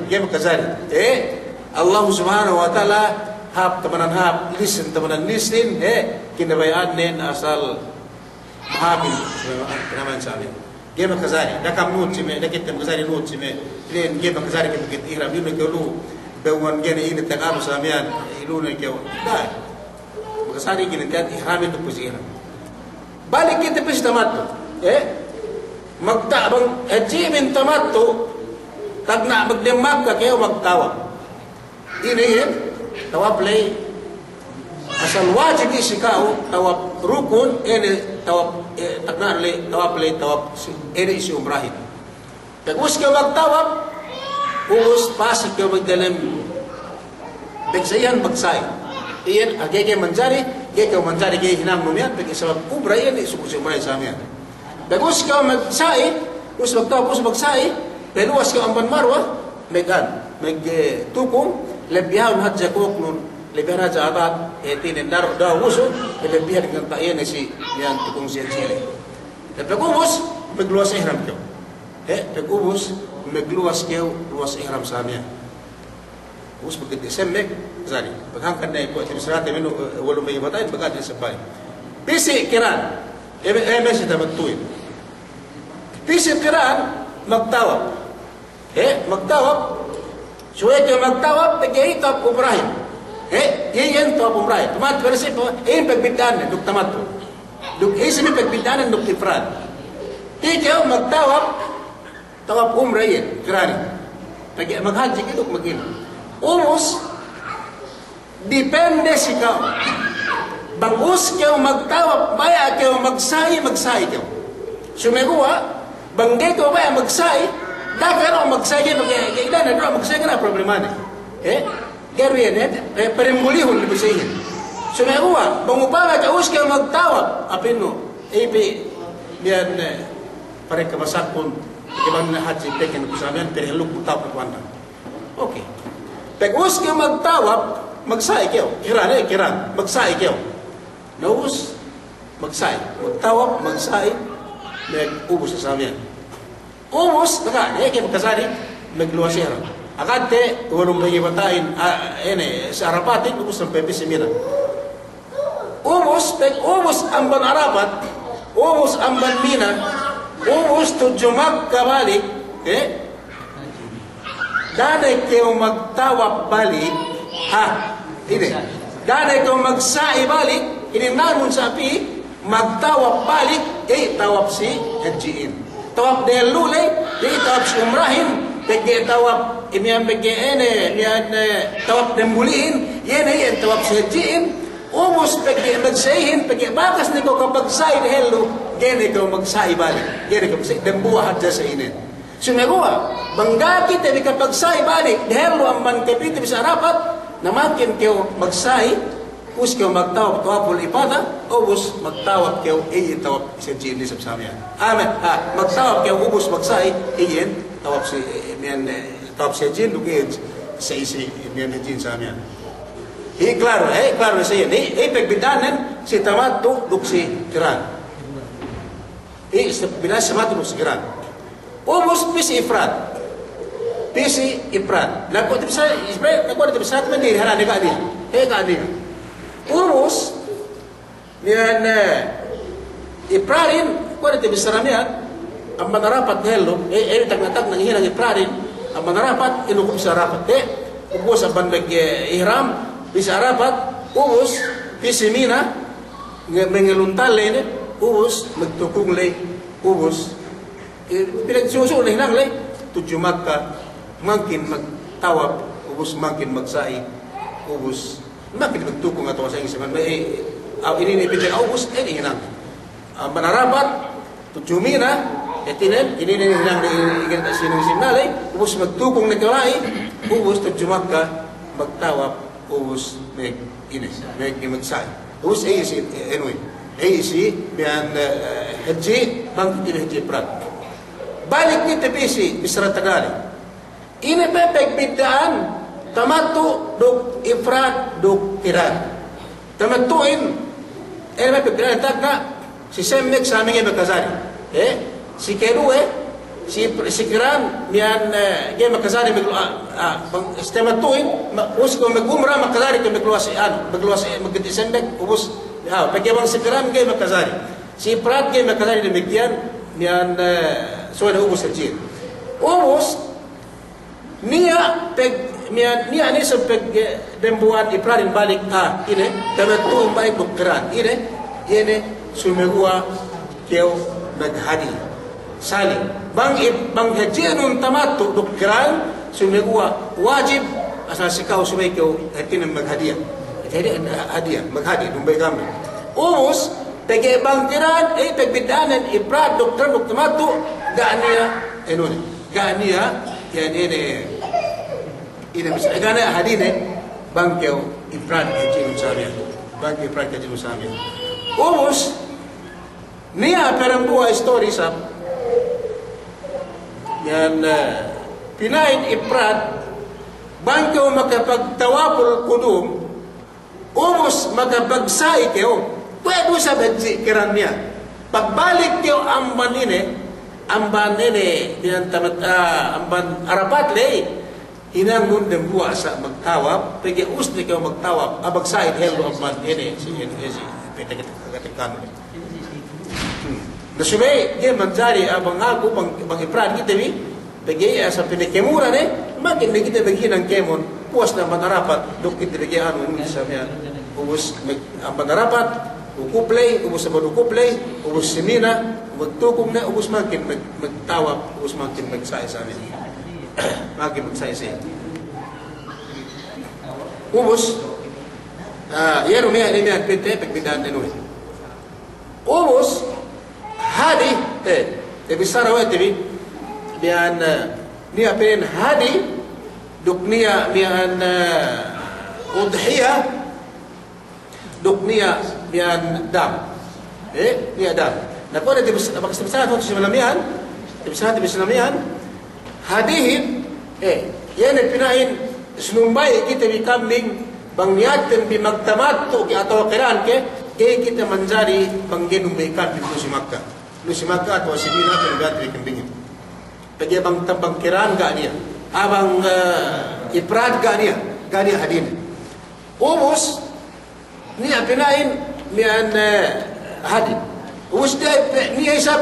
Ihramin, ga'i makajari. Eh, Allah Subhanahu wa Ta'ala, hāp tamanan hāp, lisin tamanan lisin, eh, kinabaya'annen asal mahāpin, kinabaya'an sa miya'an. Ga'i makajari, da'a kam nuhut si me', da'a kite makajari nuhut si me', inin ga'i makajari ke bukit ihram, ilu ne kew lu, bewwan ga'i ne inin tagaru sa miya'an, ilu ne kew, da'a. Makajari ga'i ne tiyan ihramin duk pī si ihram. Balik kite pī si tamattu'. Eh? Magta-, bang, eh, hadji' min tamattu', tagna' magdem Makka kew magtawap. Inin, tawap ley, asal wajib isi ka'u, tawap rukun, inin tawap, eh, tagna' ley, tawap ley, tawap si, inin isi umrahin. Pag ubus kew magtawap, ubus pasek kew magdalem, pagsa'ihan magsa'i. Iyan, ah, ga'i kew manjari, ga'i kew manjari, ga'i hinangnu miya'an, pegge' sabab umra iyan, isi umra sa miya'an. Pag ubus kew magsa'i, ubus magtawap, ubus magsa'i, paluwas kew amban Marwa, mag-, anu, mag-, eh, tukung, lebbihan hadja kuknun, lebbihan hadja atat, eh, tinen dar-, dahu' wusu', lebbihan dengan ta'iyan si, iyan tukung siyan sile. Pag ubus, magluwas ihram kew. He, pag ubus, magluwas kew, luwas ihram sa miya'an. Ubus pagkite semmek, jari. Paghangkan ne kuwe' tibis rate menu, eh, walum bagi bata'in, pagkite semmek. Pī si kiran. Eme, eme si tamattu'in. Pī si kiran, magtawap. He, magtawap. Subey kew magtawap, pegge' iye tawap umrahin. He, iye iyan tawap umrahin. Tamattu' prinsip, iye pagbidda'annen duk tamattu'. Duk iye si me' pagbidda'annen duk ifrad. Pī kew magtawap, tawap umra iye, kiranin. Pegge' maghadji' kew duk maginu. Ubus, depende si ka'u. Bang ubus kew magtawap, baya' kew magsa'i, magsa'i kew. Sumeguwa', bang ga'i kew baya' magsa'i, da'a kew magsa'i kew, ga'i, ga'i, da'a ne du magsa'i kew, na problemanen. Eh? Ga'i du iyan, eh? Eh, parembulihun ne bisan iyan. Sumeguwa', bang upama kew ubus kew magtawap, apinu, ipi, biyan, eh, pare' kabasakun, iban hadji' teken ku sa miya'an, pere' luku tawap ku anda. Oke. Pag ubus kew magtawap, magsa'i kew. Kiran, eh, kiran. Magsa'i kew. Na ubus, magsa'i. Magtawap, magsa'i. Mag-, ubus sa miya'an. Ubus, taga, eh, kew magkasari, magluwas ihram. Akadte, walum bagi bata'in, ah, ine, si Arapatin, ubus sampay pī si Mina. Ubus, pag ubus amban Arafat, ubus amban Mina, ubus tudju Makka balik, eh? Da'a ne kew magtawap balik, ha, ine. Da'a ne kew magsa'i balik, inin namun sa pī, magtawap balik, ga'i tawap si hadji'in. Tawap dehellu ley, ga'i tawap si umrahin, pegge' tawap, imiyan pegge' ine, imiyan, eh, tawap dembuli'in, iye ne iyan tawap si hadji'in, Ubus pegge' magsa'ihin, pegge' bakas ne kew kapagsa'i dehellu, ga'i ne kew magsa'i balik. Ga'i ne kew magsa'i, dambuwa' hadja sa'inen. Sumeguwa', bang ga' kite bi kapagsa'i balik dehellu amban kapī te bi si Arafat, na makin kew magsa'i, Ubus kew magtawap, tawapul ifada, ubus magtawap kew, iye tawap si hadjihin isab sa miya'an. Amin. Ha, magtawap kew, ubus magsa'i, iyan tawap si, eh, miya'an, eh, tawap si hadjihin, duk iyan sa'i si, miya'an hadjihin sa miya'an. Iye klaru, eh, klaru sa iyan. Iye, iye pagbidda'annen si tamattu' duk si kiran. Iye, si, bidda'an si tamattu' duk si kiran. Ubus pī si ifrad. Pī si ifrad. Na kuwe' te bisa, isbe, na kuwe' te bisa, teman di hara ne ga' niya'. He ga' niya'. Ubus, miya'an, eh, ifradin, kuwe' te bisa miya'an, amban Arapat ne hellu, eh, eh, tagna'-tagna' hinang ifradin, amban Arapat, inu ku bisa Arapat, eh, ubus amban mag, eh, ihram, bisa Arapat, ubus, pī si Mina, nge-, mengeluntal ley ne, ubus, magtukung ley, ubus, Eh, pinagsusu ne hinang ley, tudju Makka, mangkin magtawap, ubus mangkin magsa'i, ubus, mangkin magtukung atawa sa'ingge si man, eh, aw, inin ne pinda, ubus, eh, hinang. Amban Arapat, tudju Mina, hātinen, inin ne hinang ley, inin, inin, sinang sinang ley, ubus magtukung ne kew la'i, ubus tudju Makka, magtawap, ubus, mag, inin, mag, magsa'i. Ubus, eh, si, eh, inu, eh, si, miya'an, eh, hadji, bang kite hadji ifrad. Balik kite pī si, bissara tagane. Ine pe pagbidda'an tamattu' duk ifrad duk kiran. Tamattu'in, ine pe pagbidda'an tagna', si semmek sa miya'an ga'i makajari. Eh? Si keduwe, si, si kiran, miya'an, eh, ga'i makajari maglu-, ah, ah, bang, si tamattu'in, ma-, ubus kew magumra makajari kew magluwas, anu, magluwas, eh, magganti' semmek, ubus, ah, pegge' bang si kiran ga'i makajari. Si ifrad ga'i makajari damikkiyan, miya'an, eh, subey ne ubus hadjihin. Ubus, niya' pag, miya'an, niya' ne isab pag, eh, dembuwa'an ifradin balik, ah, ine, tamattu'in balik duk kiran, ine, iye ne, sumeguwa' kew maghadi. Sali', bang ip-, bang hadji'nun tamattu' duk kiran, sumeguwa' wajib, asal si ka'u subey kew, hātinen maghadiya. Hātinen, eh, hadiya, maghadi, dumbey kambing. Ubus, pegge' bang kiran, eh, pagbidda'annen, ifrad duk kiran duk tamattu', ga' niya', inu ne, ga' niya', iye ne, ine, ine, mis-, ga' niya' hadine, bang kew ifrad hadji'nun sa miya'an. Bang kew ifrad hadji'nun sa miya'an. Ubus, niya' pe dambuwa' istori isab. Iyan, eh, pina'in ifrad, bang kew makapagtawaful kudum, ubus makapagsa'i kew, kuwe' du isab hadji' kiran miya'an. Pagbalik kew amban ine, amban ine, miya'an tamat, ah, amban Arapat ley, hinangun dambuwa' sa' magtawaf, pegge' ubus ne kew magtawaf, ah, magsa'i dehellu amban ine, si ine, si, pete, pete, pete, kanu. Hmm. Na subey, ga'i manjari, ah, bang aku, bang, bang ifrad kite bi, pegge' iye asal pinakemura ne, mangkin ne kite maghinang kēmon, puwas ne amban Arapat, duk kite bi ga'i anu, inin sa miya'an, ubus, mag-, amban Arapat, wukup ley, ubus amban wukup ley, ubus si Mina, magtukung ne, ubus mangkin mag-, magtawaf, ubus mangkin magsa'i sa miya'an. Mangkin magsa'i sa. Ubus, ah, iye du miya'an, iye miya'an pinte, pagbidda'an inu. Ubus, hadi, eh, te bissara we' te bi, miya'an, eh, niya' pa'in hadi, duk niya' miya'an, eh, udhiya, duk niya' miya'an dam. Eh, niya' dam. Na kuwe' ne te bis-, bakas te bissara tu si miya'an, te bissara, te bissara miya'an, hadihin, eh, iye ne pina'in, sinumbayi' kite bi kambing, bang niyatten bi magtamattu' ke atawa kiran ke, ga'i kite manjari bang ga'i numbayi' kambing lu'u si Makka. Lu'u si Makka atawa si Mina, bang niyatten bi kambingin. Pegge' bang tambang kiran ga' niya'. Ah, bang, eh, ifrad ga' niya'. Ga' niya' hadine. Ubus, niya' pina'in miya'an, eh, hadi. Ubus niya' pe, niya' isab,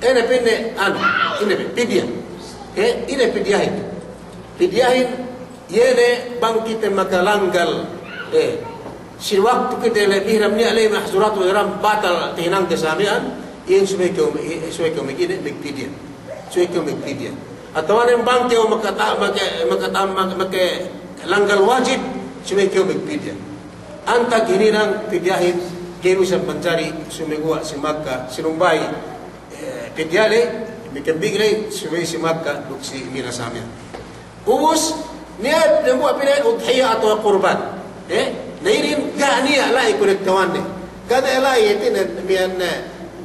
ine pa'inne, anu, ine pe, pidya. Eh, ine pidyahin. Pidyahin, iye ne bang kite makalanggal, eh, si waktu kite ley mihram niya' ley mahzuratul ihram batal tahinangte sa miya'an, iyan subey kew, eh, subey kew magine, magpidya. Subey kew magpidya. Atawa ne bang kew makata-, make, makata-, make, makalanggal wajib, subey kew magpidya. Antag hininang pidyahin, ga'i du isab manjari sumeguwa' si Makka, sinumbayi', eh, pidya ley, me' kambing ley, subey si Makka, duk si Mina sa miya'an. Ubus, niya' dambuwa' pina'in udhiya atawa kurban. Eh? Na inin ga' niya' la'i kunektewanne. Ga' niya' la'i hātinen miya'an,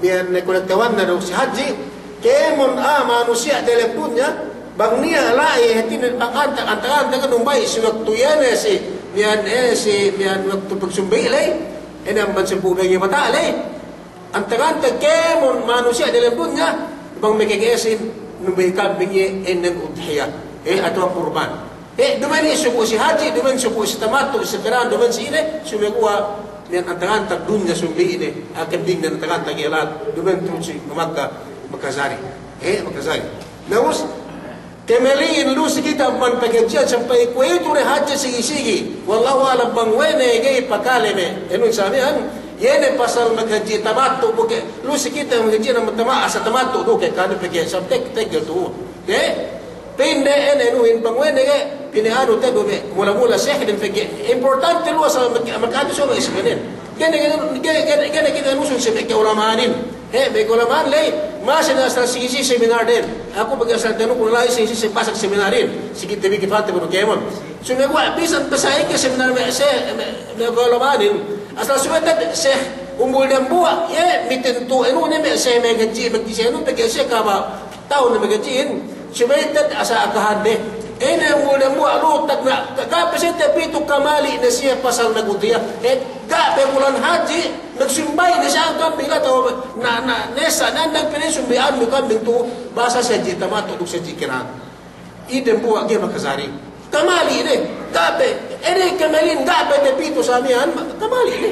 miya'an kunektewanne duk si hadji', kēmon a'a manusiya' delem dunya, bang niya' la'i hātinen bang antag, antag-antag numbali' si waktu iye ne si, miya'an, eh, si, miya'an waktu pagsumbayi' ley, ine amban sampū' bege bata' ley, antag-antag kēmon manusiya' delem dunya, bang makage'esin numbali' kambing iye ēnnen udhiya, eh, atawa kurban. Eh, duma'in subu' si hadji', duma'in subu' si tamattu', si kiran, duma'in si ine, sumeguwa' miya'an antag-antag dunya sumbayi'ne, ah, kambingnen antag-antag iye lahat, duma'in tu'u si Makka, makajari. Eh, makajari. Na ubus, kemeli'in lu si kite amban paghadji'an sampay kuwe'itu ne hadje sigi-sigi. Wallahu a'lam bang we' ne ga'i pakale me'. Enun sa miya'an, iye ne pasal maghadji' tamattu' bu ke, lu si kite maghadji'an amban tama-, asal tamattu' du ke, kanu pegge' sab tek-, teggel tu'u. Ke? Pinde ene nuhin bang we' ne ga'i, pine anu te du me', mula-mula sehden pegge'. Importante lu asal mag-, magkatu so me' sehden. Gene, gene, gene, gene, gene kite nusun si me' ka'ulama'anin. He, me' ka'ulama'an ley, masi ne asal sigi-sigi seminar den. Aku pegge' asal tanu ku la'i sigi-sigi si pasak seminarin. Sigi te bigi pate baru kēmon. Sumeguwa' bisan pasa'ike seminar me' se-, me', me' ka'ulama'anin. Asal sumeguwa' te Sheikh Umbul Dambuwa', iye, mitentu enu ne me' se-, me' gaji, me' se-, enu pegge' se kaba. Ta'u ne maghadji'in, subey te'ed asal akahanne. Ine Umbul Dambuwa' lu tagna', ga' pe siye tapitu kamali' ne siye pasal nagudhiya. Eh, ga' pe bulan hadji', magsumbali' ne siye kambing atawa na, na, ne sa, ne, ne, pine sumbayi'annu kambing tu'u, basa si hadji' tamattu' duk si hadji' kiran. Ine Dambuwa' ga'i makajari. Kamali' ne, ga' pe, ine kamali'in ga' pe tapitu sa miya'an, kamali' ne.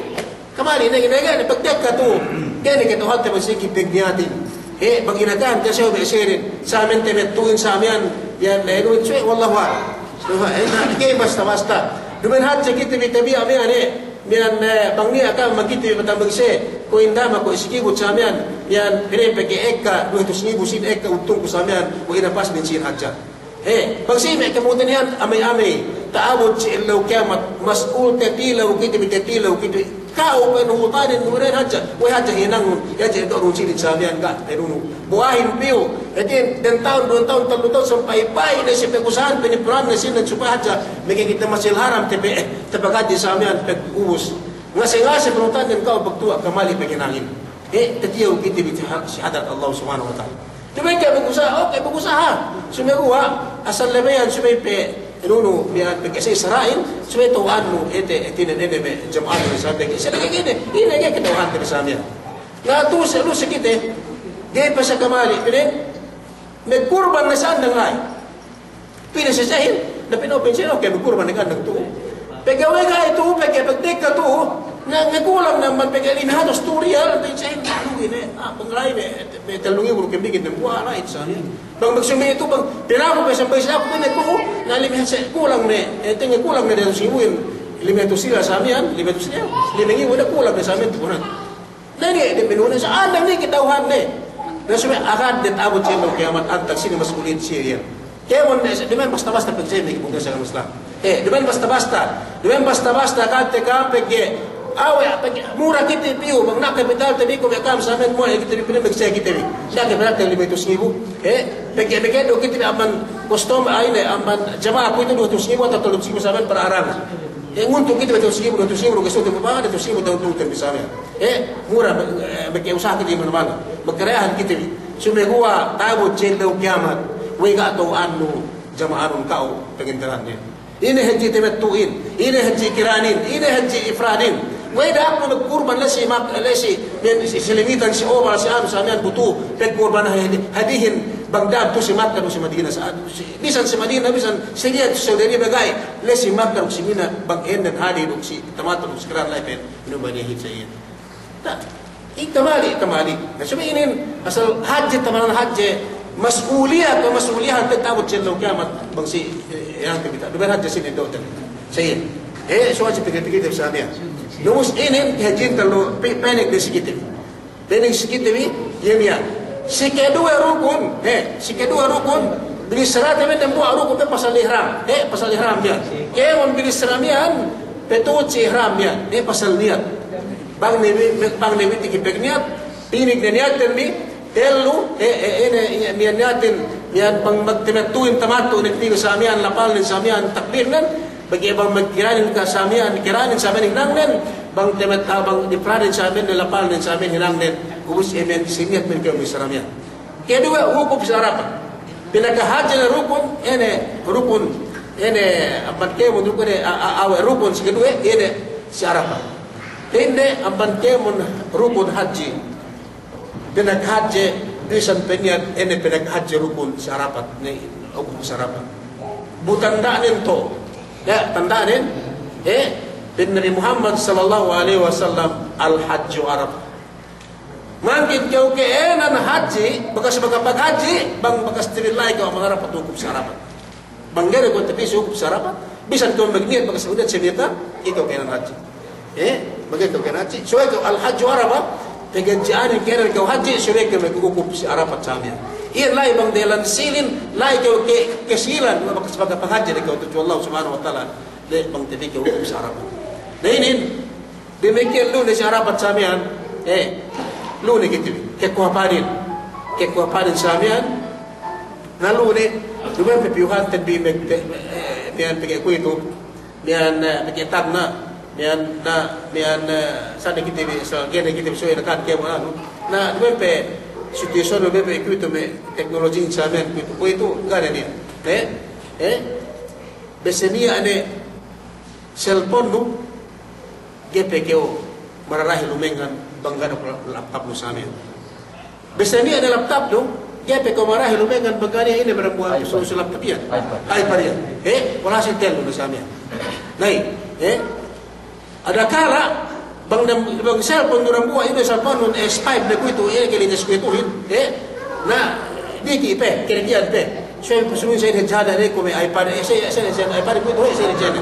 Kamali' ne, ne, ne, pagtekka tu'u. Kene ke Tuhan te bang sigi pagniyatin. He, bang inakahan te siye me' sirin. Sa miya'an te mettu'in sa miya'an, iyan, eh, duwit suwe, wallahu a'lam. Suwe, eh, na, ga'i basta-basta. Duma'in hadja kite bi tabiya' miya'an, eh, miya'an, eh, bang niya' ka'am makite bi matambag siye. Kuwe' indama kuwe' sigibut sa miya'an, miya'an, pire pegge' ekka, duwe hatus ngibu sin ekka untungku sa miya'an, kuwe' ina pas min sin hadja. He, bang si me' kamutin iyan, amey-amey, ta'abut si ellew kiyamat, mas'ul tatilew kite bi, tatilew kite bi. Ka'u pe nuhutanin, nuhutanin hadja, we' hadja hinangun, hadja do'run sinin sa miya'an ga', penunu. Buwahin piyu, hātin, den tahun, duwe tahun, tellu tahun, sampay pa'in ne si pagusahan, pinipuran ne sinin, supaya hadja, meke kite masil haram, tepe, eh, tepagadji sa miya'an, pagubus. Ngase-ngase panuhutanin ka'u pagtuwa' kamali' paghinangin. Eh, tatilew kite bi si ha-, si hadarat Allah Subhanahu wa Ta'ala. Duma'in ke magusaha, oke, magusaha. Sumeguwa', asal lebeyan subey pe, nunu, miya'an pegge' si sara'in, subey tawa'annu, ete, ete, ine, ine, me', jama'an, sa pegge', sa pegge' ine, ine, ine, katawa'an te bi sa miya'an. Na tu'u si, lu si kite, ga'i pe sa kamali', pine, me' kurban ne sa andang la'i. Pine si sehin, na pine open siye, oke, magkurban ne ka'annang tu'u. Pegge' we' ga'i tu'u, pegge' pagtekka tu'u, na, ngakulang ne amban pegge' lime hatus tu'u riyal, pegge' sehin, alu ine, ah, bang la'i me', me' tellu ngibu du kambingin dambuwa', la'i sa. Bang magsumbi itu, bang, pinaku pe sampay si aku pine tu'u, na lime se-, kulang ne, eh, tengnge kulang ne duwe hatus ngibuhin, lime hatus riyal sa miya'an, lime hatus riyal, lime ngibu ne kulang ne sa miya'an tu'u ne. Na, niya' de' pinune sa, andang niya' kata'uhanne. Na subey akad de' ta'abut si ellew kiyamat antag sine mas'uliyat siye iyan. Kēmon ne, duma'in basta-basta pagsemek bungka sa Islam. Eh, duma'in basta-basta. Duma'in basta-basta ka'am te ka'am pegge'. Awe', pegge', mura kite piyu, bang na kapital te bi kuwe' ka'am sa miya'an mura kite bi pegge' magsehe kite bi. Na kapital te lime hatus ngibu. Eh, pegge', pegge' du kite bi amban custom, ah, ine, amban jama'a kuwe'itu duwe hatus ngibu atawa tellu hatus ngibu sa miya'an per arang. Eh, nguntung kite bi hatus ngibu, hatus ngibu, ga'i sutu, hatus ngibu, hatus ngibu, hatus ngibu, hatus ngibu. Eh, mura, eh, meke usaha kite manamal. Magkarayahan kite bi. Sumeguwa' ta'abut si ellew kiyamat. We' ga' tawa'annu jama'anun ka'u paghinangin. Ine hadji' tamattu'in, ine hadji' kiranin, ine hadji' ifradin. We' da'a aku magkurban la'i si Mak-, la'i si, miya'an si, si Limitan, si Omal, si anu, sa miya'an butu, pagkurban hadi-, hadihin bang da'ab tu'u si Makka, tu'u si Madina, sa, si, bisan si Madina, bisan si Riyad, Saudi Arabia ga'i, la'i si Makka, tu'u si Mina, bang ēnnen hadi, tu'u si tamattu', tu'u si kiran la'i pe. Inu bani hit sa iyan. Na, i kamali', kamali'. Na, subey inin, asal hadje, tamanan hadje, mas'uliya, kamas'uliyahan te ta'abut si ellew kiyamat, bang si, eh, iyan te bi ta-, duma'in hadje sinin do'ten. Sa iyan. Eh, suwal si pikil-pikil te bi sa miya'an. Lumus inin, hadjin tellu, pe-, penek de si kite bi. Penek si kite bi, iye miya'an. Si keduwe rukun, eh, si keduwe rukun, binissarate bi dambuwa' rukun pe pasal ihram. Eh, pasal ihram miya'an. Kēmon binissara miya'an, patuhut si ihram miya'an. Eh, pasal niyat. Bang ne bi, bang ne bi tiki pagniyat, pinik ne niyatten bi, tellu, eh, eh, ine, ine, miya'an niyatten, miya'an bang magtamattu'in tamattu' ne tiyu sa miya'an, lapalnen sa miya'an, takbirnen, Pegge' bang magkiranin ka samiyan, kiranin samiyan hinangnen, bang temet, ah, bang dipradin samiyan, lapalnen samiyan hinangnen, ubus iye miya'an siniyat men kew bissara miya'an. Keduwe, wukuf si Arapat. Pinakahadje ne rukun, ine, rukun, ine, amban kēmon rukun, ine, a-, a-, awe' rukun si keduwe, ine, si Arapat. Ine, amban kēmon rukun hadji. Pinakahadje, bisan pe niyat, ine pinakahadje rukun si Arapat, ne, wukuf si Arapat. Bu tanda'nen to. Ya, tanda'nen, eh, pa'in Nabi Muhammad sallallahu alaihi wasallam, "Al-hajju Arafah." Mangkin kew ke'enan hadji, bakas magpaghadji, bang bakas tibi' la'i kew amban Arapat wukuf si Arapat. Bang ga'i ne kew tapī si wukuf si Arapat, bisan kew magniyat bakas magniyat si Mina, ikew ke'enan hadji. Eh, bang ga'i kew ke'enan hadji. Subey kew al-hajju Arafah, paghadji'anin ke'enan kew hadji, subey kew magwukuf si Arapat samiyan. Iyan la'i bang delan silin, la'i kew ke-, kasilan, bakas magpaghadji ne kew tudju Allah Subhanahu wa Ta'ala, la'i bang tapī kew wukuf si Arapat. Na inin, Damikkiyan lu ne si Arapat samiyan, eh, lu ne kite bi, kekuwapanin, kekuwapanin samiyan, na lu ne, duma'in pe piyuhanten bi meg-, eh, miya'an pegge' kuwe'itu, miya'an, eh, pegge' tagna', miya'an na, miya'an, eh, sane kite bi, so, ga'i ne kite bi, so, ina kan kēmon anu, na duma'in pe, situation duma'in pe kuwe'itu me' teknolojin samiyan kuwe'itu, kuwe'itu, ga'i ne niya', eh, eh, bese niya' ne, cellphone du, ga'i pe kew mararahi lumengngan bang ga' du laptop nu samiyan. Bese niya' ne laptop nu, ga'i pe kew mararahi lumengngan bang ga' niya' ine me' dambuwa' su, su laptop iyan. iPad. iPad iyan. Eh, walhasil tellu nu samiyan. Nay, eh, adakala bang dem, bang cellphone nu dambuwa' ine cellphone nu S five ne kuwe'itu, eh, kalites kuwe'ituhin, eh, na, diki' pe, kelebihan pe. Subey pe, subey sa ine hadja ne kuwe' me' iPad, eh, sa, sa, sa iPad kuwe'itu, eh, sa ine hadja ne.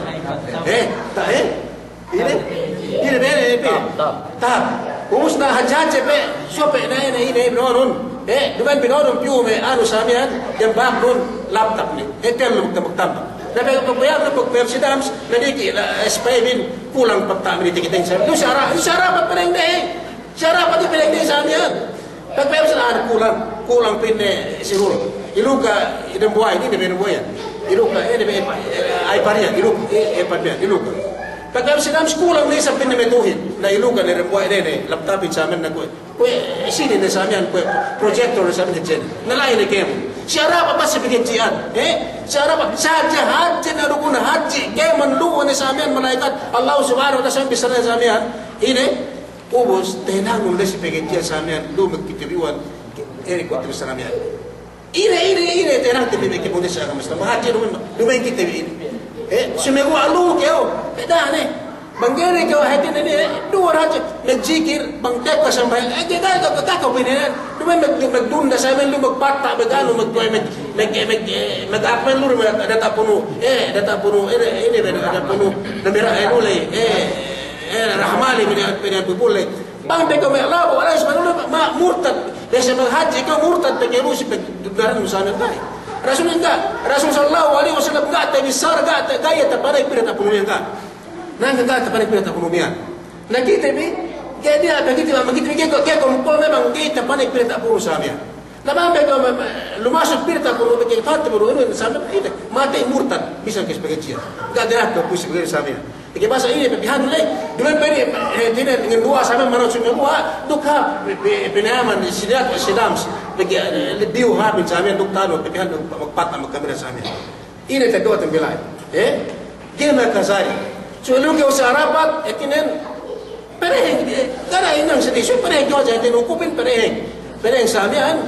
Eh, ta, eh? Ine? Ine be, ine pe? Tab, tab. Tab. Ubus na hadja-hadja pe, subey pe na ine, ine, binonun. Eh, duma'in binonun piyu me' anu samiyan, diyambak nun laptop ne. Eh, tellu magtambak-tambak. Na pe, pe, pe, pe, pe, si dams, na diki', la, eh, S five in, kulang patta' mini tikiten sa. Lu sara, lu sara, pa, pa, eh. Sara pati pinegde' samiyan. Pagpa'in sa kulang, kulang pa'inne si Rul. Iluka, i dambuwa'in, ine be dambuwa'in. Iluka, ine be, eh, iPad iyan, iluka, eh, iPad iyan, iluka. Pagpa'in sa dams kulang ne isab pa'inne matu'uhin. Na iluka ne dambuwa'in ne, laptopin samiyan na kuwe'. Kuwe', sine ne samiyan, kuwe', projector ne samiyan hadja ne. Na la'i ne kēmon. Si Arapat bas si paghadji'an. Eh? Si Arapat, sa hadja, hadja ne rukun hadji'. Kēmon lu'u ne samiyan mala'ikat. Allah Subhanahu wa Ta'ala samiyan bissara ne samiyan. Ine? Ubus, tahinangun la'i si paghadji'an samiyan, duma'in kite bi iwan, eri kuwe' te bi samiyan. Ine, ine, ine, tahinang te bi me' kēmon diyata' agama Islam. Bahadji' duma'in, duma'in kite bi ine. Eh, sumeguwa' lu'u kew, eh, da'a ne. Bang ga'i ne kew hātinen, eh, duwe hadja, magjikir, bang tekka sambahayang, eh, ga'i, ga'i, ga'i, ga'i kew pa'inne, duma'in mag-, magdunda samiyan, duma'in magpatta', maganu, mag-, mag-, mag-, eh, mag-, eh, mag-, apa lu, mag-, data' punu', eh, data' punu', ine, ine, data' punu', namira, eh, luley, eh, Eh, rahmali, pa'in, pa'in, pa'in, pa'in. Bang pe kew me' labu, alas, manu, ma, murtad. Bisan maghadji' kew murtad, pegge' lu si pegge' daran musana ga'i. Rasul ga', Rasul sallallahu alaihi wasallam ga' tabissara, ga' ta-, ga' iye tapanay pī diyata' punu' miya'an ga'. Na ga', ga' tapanay pī diyata' punu' miya'an. Na kite bi, ga'i niya' pe kite bi, ma kite bi, ga'i ko, ga'i ko, ko memang ga'i tapanay pī diyata' punu' sa miya'an. Na bang pe kew me-, me-, lumasuk pī diyata' punu' miya'an, pegge' pate punu' inu sa miya'an, ine, matey murtad, bisan ke si paghadji'an. Ga' diyata' punu' si paghadji'an sa miya'an. Pegge' bahasa ine, pegge' hanu ley, duma'in pe ine, eh, dine, ngenduwa sa miya'an manaw sumeguwa', duk hāp, pe-, pe-, pinayaman, si diyata', si dams, pegge', eh, diyu hāpin sa miya'an, duk tanu, pegge' hanu, magpatta', magkamera sa miya'an. Ine teddo'ten bi la'i. Eh? Ga'i makajari. Subey lu kew si Arapat, hātinen, pereheng, eh, ga' niya' inang seddi, subey pereheng kew hadja, hātinen wukupin pereheng. Pereheng sa miya'an.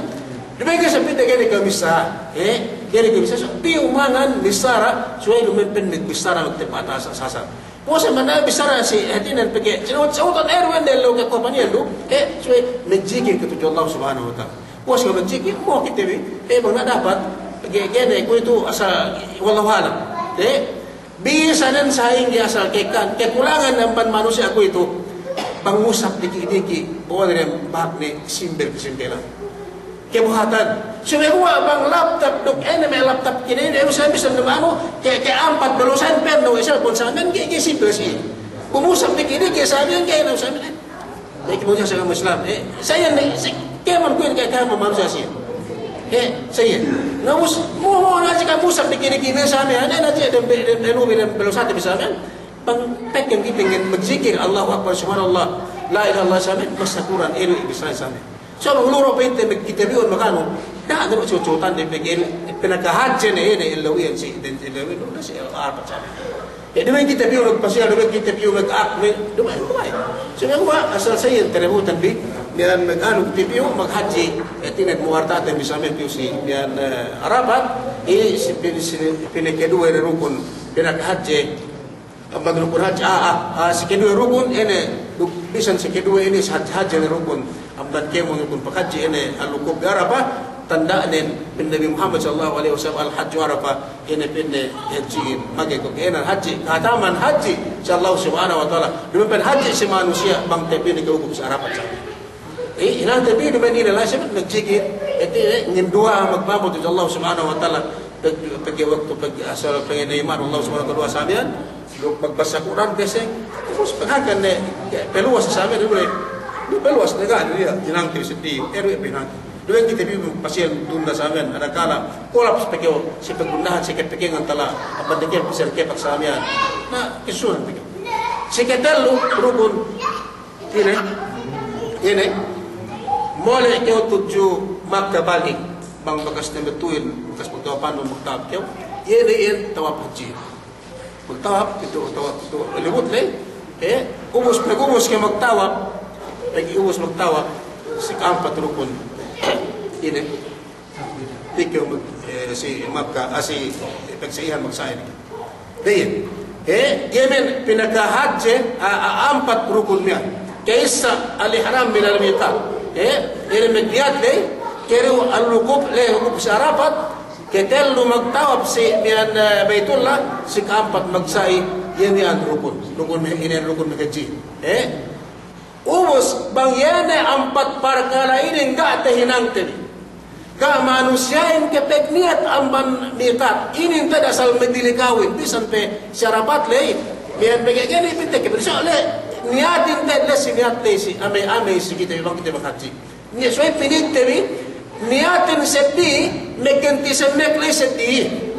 Duma'in ke sa pite ga'i ne kew missā. Eh? Ga'i ne kew missā. Subey piyu mangan missāra, subey duma'in pe missāra magteppa' sa-, sasar. Puwas manabi bissara si, hātinen pegge', sinu-, sinutan eru ende lu ke kuwe' paniyan du, eh, subey magjikir kew tudju Allah Subhanahu wa Ta'ala. Puwas kew magjikir, mo kite bi, eh, bang na dapat, pegge', ga'i ne, kuwe'itu asal, wallahu a'lam. Eh, bisan ne sa'ingge asal kekan, kekulangan amban manusiya' kuwe'itu, bang musap diki'-diki', boleh dem bahak ne simbel-simbelan. Kebuhatan. Sumeguwa' bang laptop duk ine me' laptop kine ine, anu sa miya'an bisan duma'in anu, ke, ke ampat balusan pen nu, isab pun sa miya'an, ke, ke simple si. Kumusap diki'-diki' sa miya'an, ke ine sa miya'an. Diki' manusiya' sa Islam. Eh, sa iyan ne, si, kēmon kuwe' ke, kēmon manusiya' si. Eh, sa iyan. Na mus-, mo, mo, na si kamusap diki-diki me' samiyan, na, na, si dem, dem, dem, anu, dem, belosate bi samiyan. Bang pegge' kite ngen magjikil, Allahu Akbar, Subhanallah, La ilaha illallah samiyan, masa Kur'an, elu, ibisay samiyan. So, bang luro pa'inte, mag-, kite bi un maganu, na, na, so, so, tande, pegge', pinakahadje ne, ne, elu, iyan si, den, elu, iyan, na, si, Arafat samiyan. E, duma'in kite piyu magpasiyal, duma'in kite piyu mag-ak, me', duma'in, duma'in. Saguwa' asal sa iyan talebutan bi, miya'an mag-anu kite piyu, maghadji, e, hātinen muwarta'ten bi samiyan piyu si, miya'an, e, Arafat, i, si, pin-, si, pinakaduwe ne rukun, pinakahadje, amban rukun hadji, a, a, a, si kaduwe rukun, ine, du-, bisan si kaduwe ine, si had-, hadje ne rukun. Amban kēmon kun paghadji ine al-wuquf bi Arafah, tanda'nen pa'in Nabi Muhammad sallallahu alaihi wasallam al-hajju Arafah, ine pa'inne hadjihin, mage ko' kēnan hadji, kahataman hadji si Allah Subhanahu wa Ta'ala. Duma'in pa'in hadji si manusiya' bang tapī ne ke wuquf si Arafat sa. E, hinangte bi duma'in ine la'i sabab magjikil, e, te, e, ngindu'a magpamut si Allah Subhanahu wa Ta'ala, pag-, pegge' waktu, pegge' asal pegge' ni'mat Allah Subhanahu wa Ta'ala samiyan, duk magbasa Kur'an, beseng. Ubus paghakan ne, paluwas sa miya'an, duk ne, duk paluwas ne ga' niya', hinangte seddi, eru' pinang. Duk kite bi pasiyal tunda sa miya'an, adakala kolaps pegge' si pagundahan, si kapakengan tala, amban dike pasiyal kepak sa miya'an. Na, kisunan pegge'. Si katellu, rukun. Ine, ine, mole' kew tudju Makka balik, bang bakas ne matu'in, bakas magtawap, bang magtawap kew, iye ne iyan tawap hadji. Magtawap, itu tawap, itu libut ley. E, ubus, pag ubus ke magtawap, pag ubus magtawap, si ka'ampat rukun. Ine. Ikew mag-, e, si Makka, a, si, pagsa'ihan magsa'i. Iye. E, iye men pinakahadje, a, a, ampat rukun miya'an. Ka'issa al-ihram minal miqat. E, ine magniyat ley, kew al-wuquf ley, wuquf si Arafat, Katellu magtawap si miya'an, e, Baitullah, si ka'ampat magsa'i, iye miya'an rukun. Rukun me-, ine rukun maghadji. E? Ubus, bang iye ne ampat parkala' inin ga' tahinangte bi. Ga' manusiya'in kapagniyat amban miqat. Inin te'ed asal madili kawin, bisan pe si Arafat ley. Miya'an pegge' ga'i ne pinte ke, so ley, niyatin te'ed ley si niyat ley si, amey-amey si kite bi bang kite maghadji. Niya' subey pinite bi, niyatin seddi, magganti semmek ley seddi.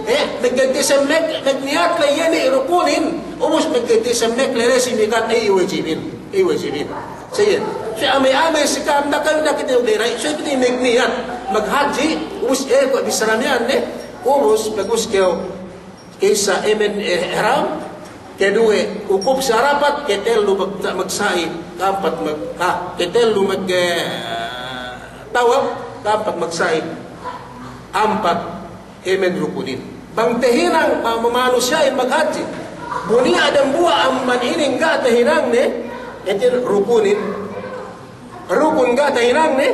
E, magganti semmek, magniyat ley iye ne rukunin, ubus magganti semmek ley, ley si miqat, e, iye wajibin, e, iye wajibin. Sa iyan. Subey amey-amey si ka'am, da'a kite, da'a kite uderay, subey kite magniyat maghadji, ubus, e, kuwe' bissara miya'an ne, ubus, bagus kew. Ka'issa, e, men, e, ihram, kaduwe, wuquf si Arafat, katellu mag-, magsa'i, ka'ampat mag-, a, katellu mag-, e, tawap, ka'ampat magsa'i, ampat, e, men rukunin. Bang tahinang, ma-, ma-, manusiya'in maghadji. Bu niya' dambuwa' amban inin ga' tahinangne, hātinen rukunin, rukun ga' tahinangne,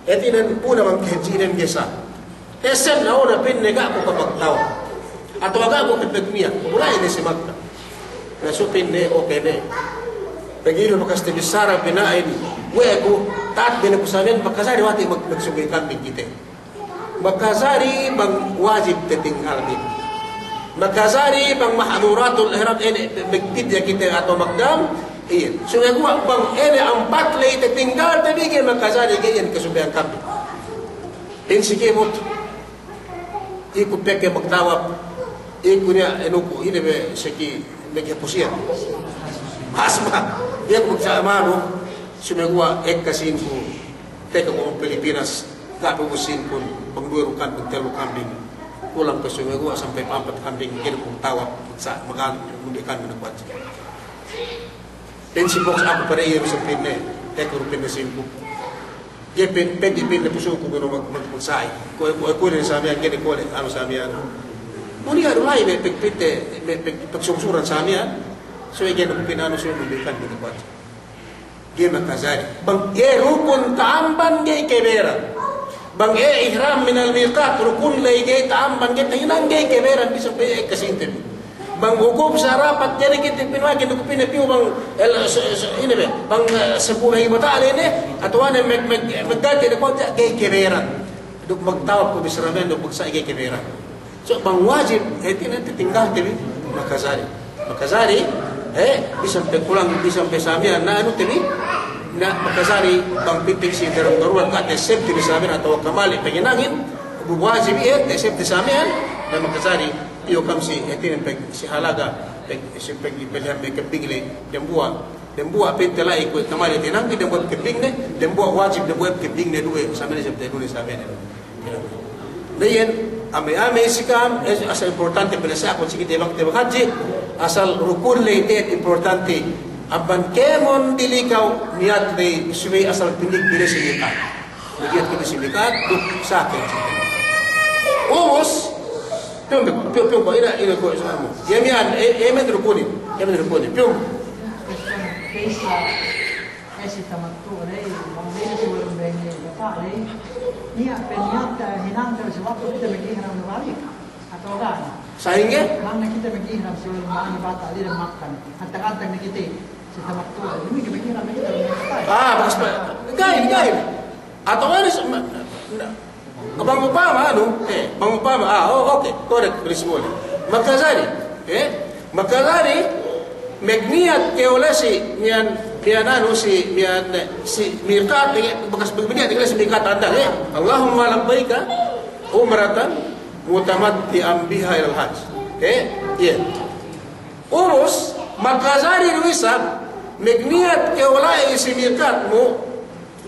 hātinen bu ne bang kahadji'nen ga'i sa'. Esen na ō na pa'inne ga' ku kapagtawap. Atawa ga' ku kapagniyat. Mula'in ne si Makka. Na subey pa'inne, oke ne. Pegge' ilu bakas tabissara pina'in. Kuwe' ku, ta'at bi ne ku sa miya'an, makajari wati' mag-, magsugey kambing kite. Makajari bang wajib tatinggal bi. Makajari bang mahdhuratul ihram ine, magpidya kite atawa magdam. Iye. Subey kuwe' bang ine ampat ley tatinggalte bi ga'i makajari ga'i iyan kasubeyan kambing. Pa'in si kēmon, iku pegge' magtawap, iku niya' anu ku, ine be saki maghapusiyan. Asma, iye ku magsa' manu, subey kuwe' ekka sīn ku, tekka ku Pilipinas, ga' pe ku sīn ku, bang duwe du kambing, tellu kambing. Kulang pe subey kuwe' sampay pa'ampat kambing, ga'i ku magtawap, magsa', magan, magbi kambing na kuwe'. Pa'in si boks aku pare iye bisa pa'inne, tekka du pa'inne sīn ku. Ga'i pa'in, pegge' pa'inne pusuku bino mag-, mag-, magsa'i. Kuwe', kuwe', kuwe' ne sa miya'an, ga'i ne kuwe' ne, anu sa miya'an. Muni anu la'i me' peg-, pite, me' peg-, pagsungsuran sa miya'an. Subey ga'i ne pa'in anu subey magbikan bino kuwe'. Ga'i makajari. Bang ga'i rukun ta'amban ga'i kaberan. Bang ga'i ihram minal miqat rukun ley ga'i ta'amban ga'i tahinang ga'i kaberan bisan pe ekka sīnte bi. Bang wuquf si Arafat, jadi kite pinuwakin duk pa'inne piyu bang, el, se-, se-, ine be, bang, e, sampū' lagi' bata' ley ne, atawa ne mag-, mag-, magganti ne kuwe' ga'i kaberan. Duk magtawap ku bissara miya'an duk magsa'i ga'i kaberan. So, bang wajib, hātinen tatinggalte bi, makajari. Makajari, e, bisan pe kulang, bisan pe sa miya'an, na anu te bi, na makajari, bang pī pe si dalam darurat, ka'ate safety bi sa miya'an, atawa kamali' paginangin, Wajib iye, te' sep te' samiyan, na makajari, iyu kam si, hātinen peg, si halaga, peg, si peg, pelihan me' kebing le, dembuwa', dembuwa' pente la'i kuwe' kamali te' nanggi, dembuwa' kebing ne, dembuwa' wajib, dembuwa' kebing ne duwe, samiyan sep te' duwe samiyan. Na iyan, ame-ame si kam, eh, asal importante pele sa' aku si kite waktu hadji, asal rukun le te' importante, amban kēmon dili kaw niyat le subey asal pinik bile si mikat. Niyat kite si mikat, duk sake. Ubus, piyum, piyum, piyum, piyum, ina, ina ko' ismu. Iye miyan, e, e, men rukunin. Iye men rukunin. Piyum. Kaysa, kaysa tamattu' ley, bang ley si walem bang ley, bapa' ley. Niya' pe niyat, hinang si waktu kite magihram balik. Atawa ga' ne? Sa'ingge? Bang ne kite magihram si walem bang bata' ley Makka. Antag-antag ne kite si tamattu'. Dumi ke magihram ne kite. Ah, bakas pa. Ga'i, ga'i. Atawa ne, ma-, na-, bang upama anu, eh, bang upama, ah, oh, oke, korek, beres muli. Makajari, eh, makajari, magniyat kew la'i si, miyan, miyan anu si, miyan, si mikat, eh, bakas magniyat kew la'i si mikat andang, eh. Allahumma labbaika umratan mutamatti'an biha ilal hajj. Eh, iye. Ubus, makajari du isab, magniyat kew la'i si mikatmu,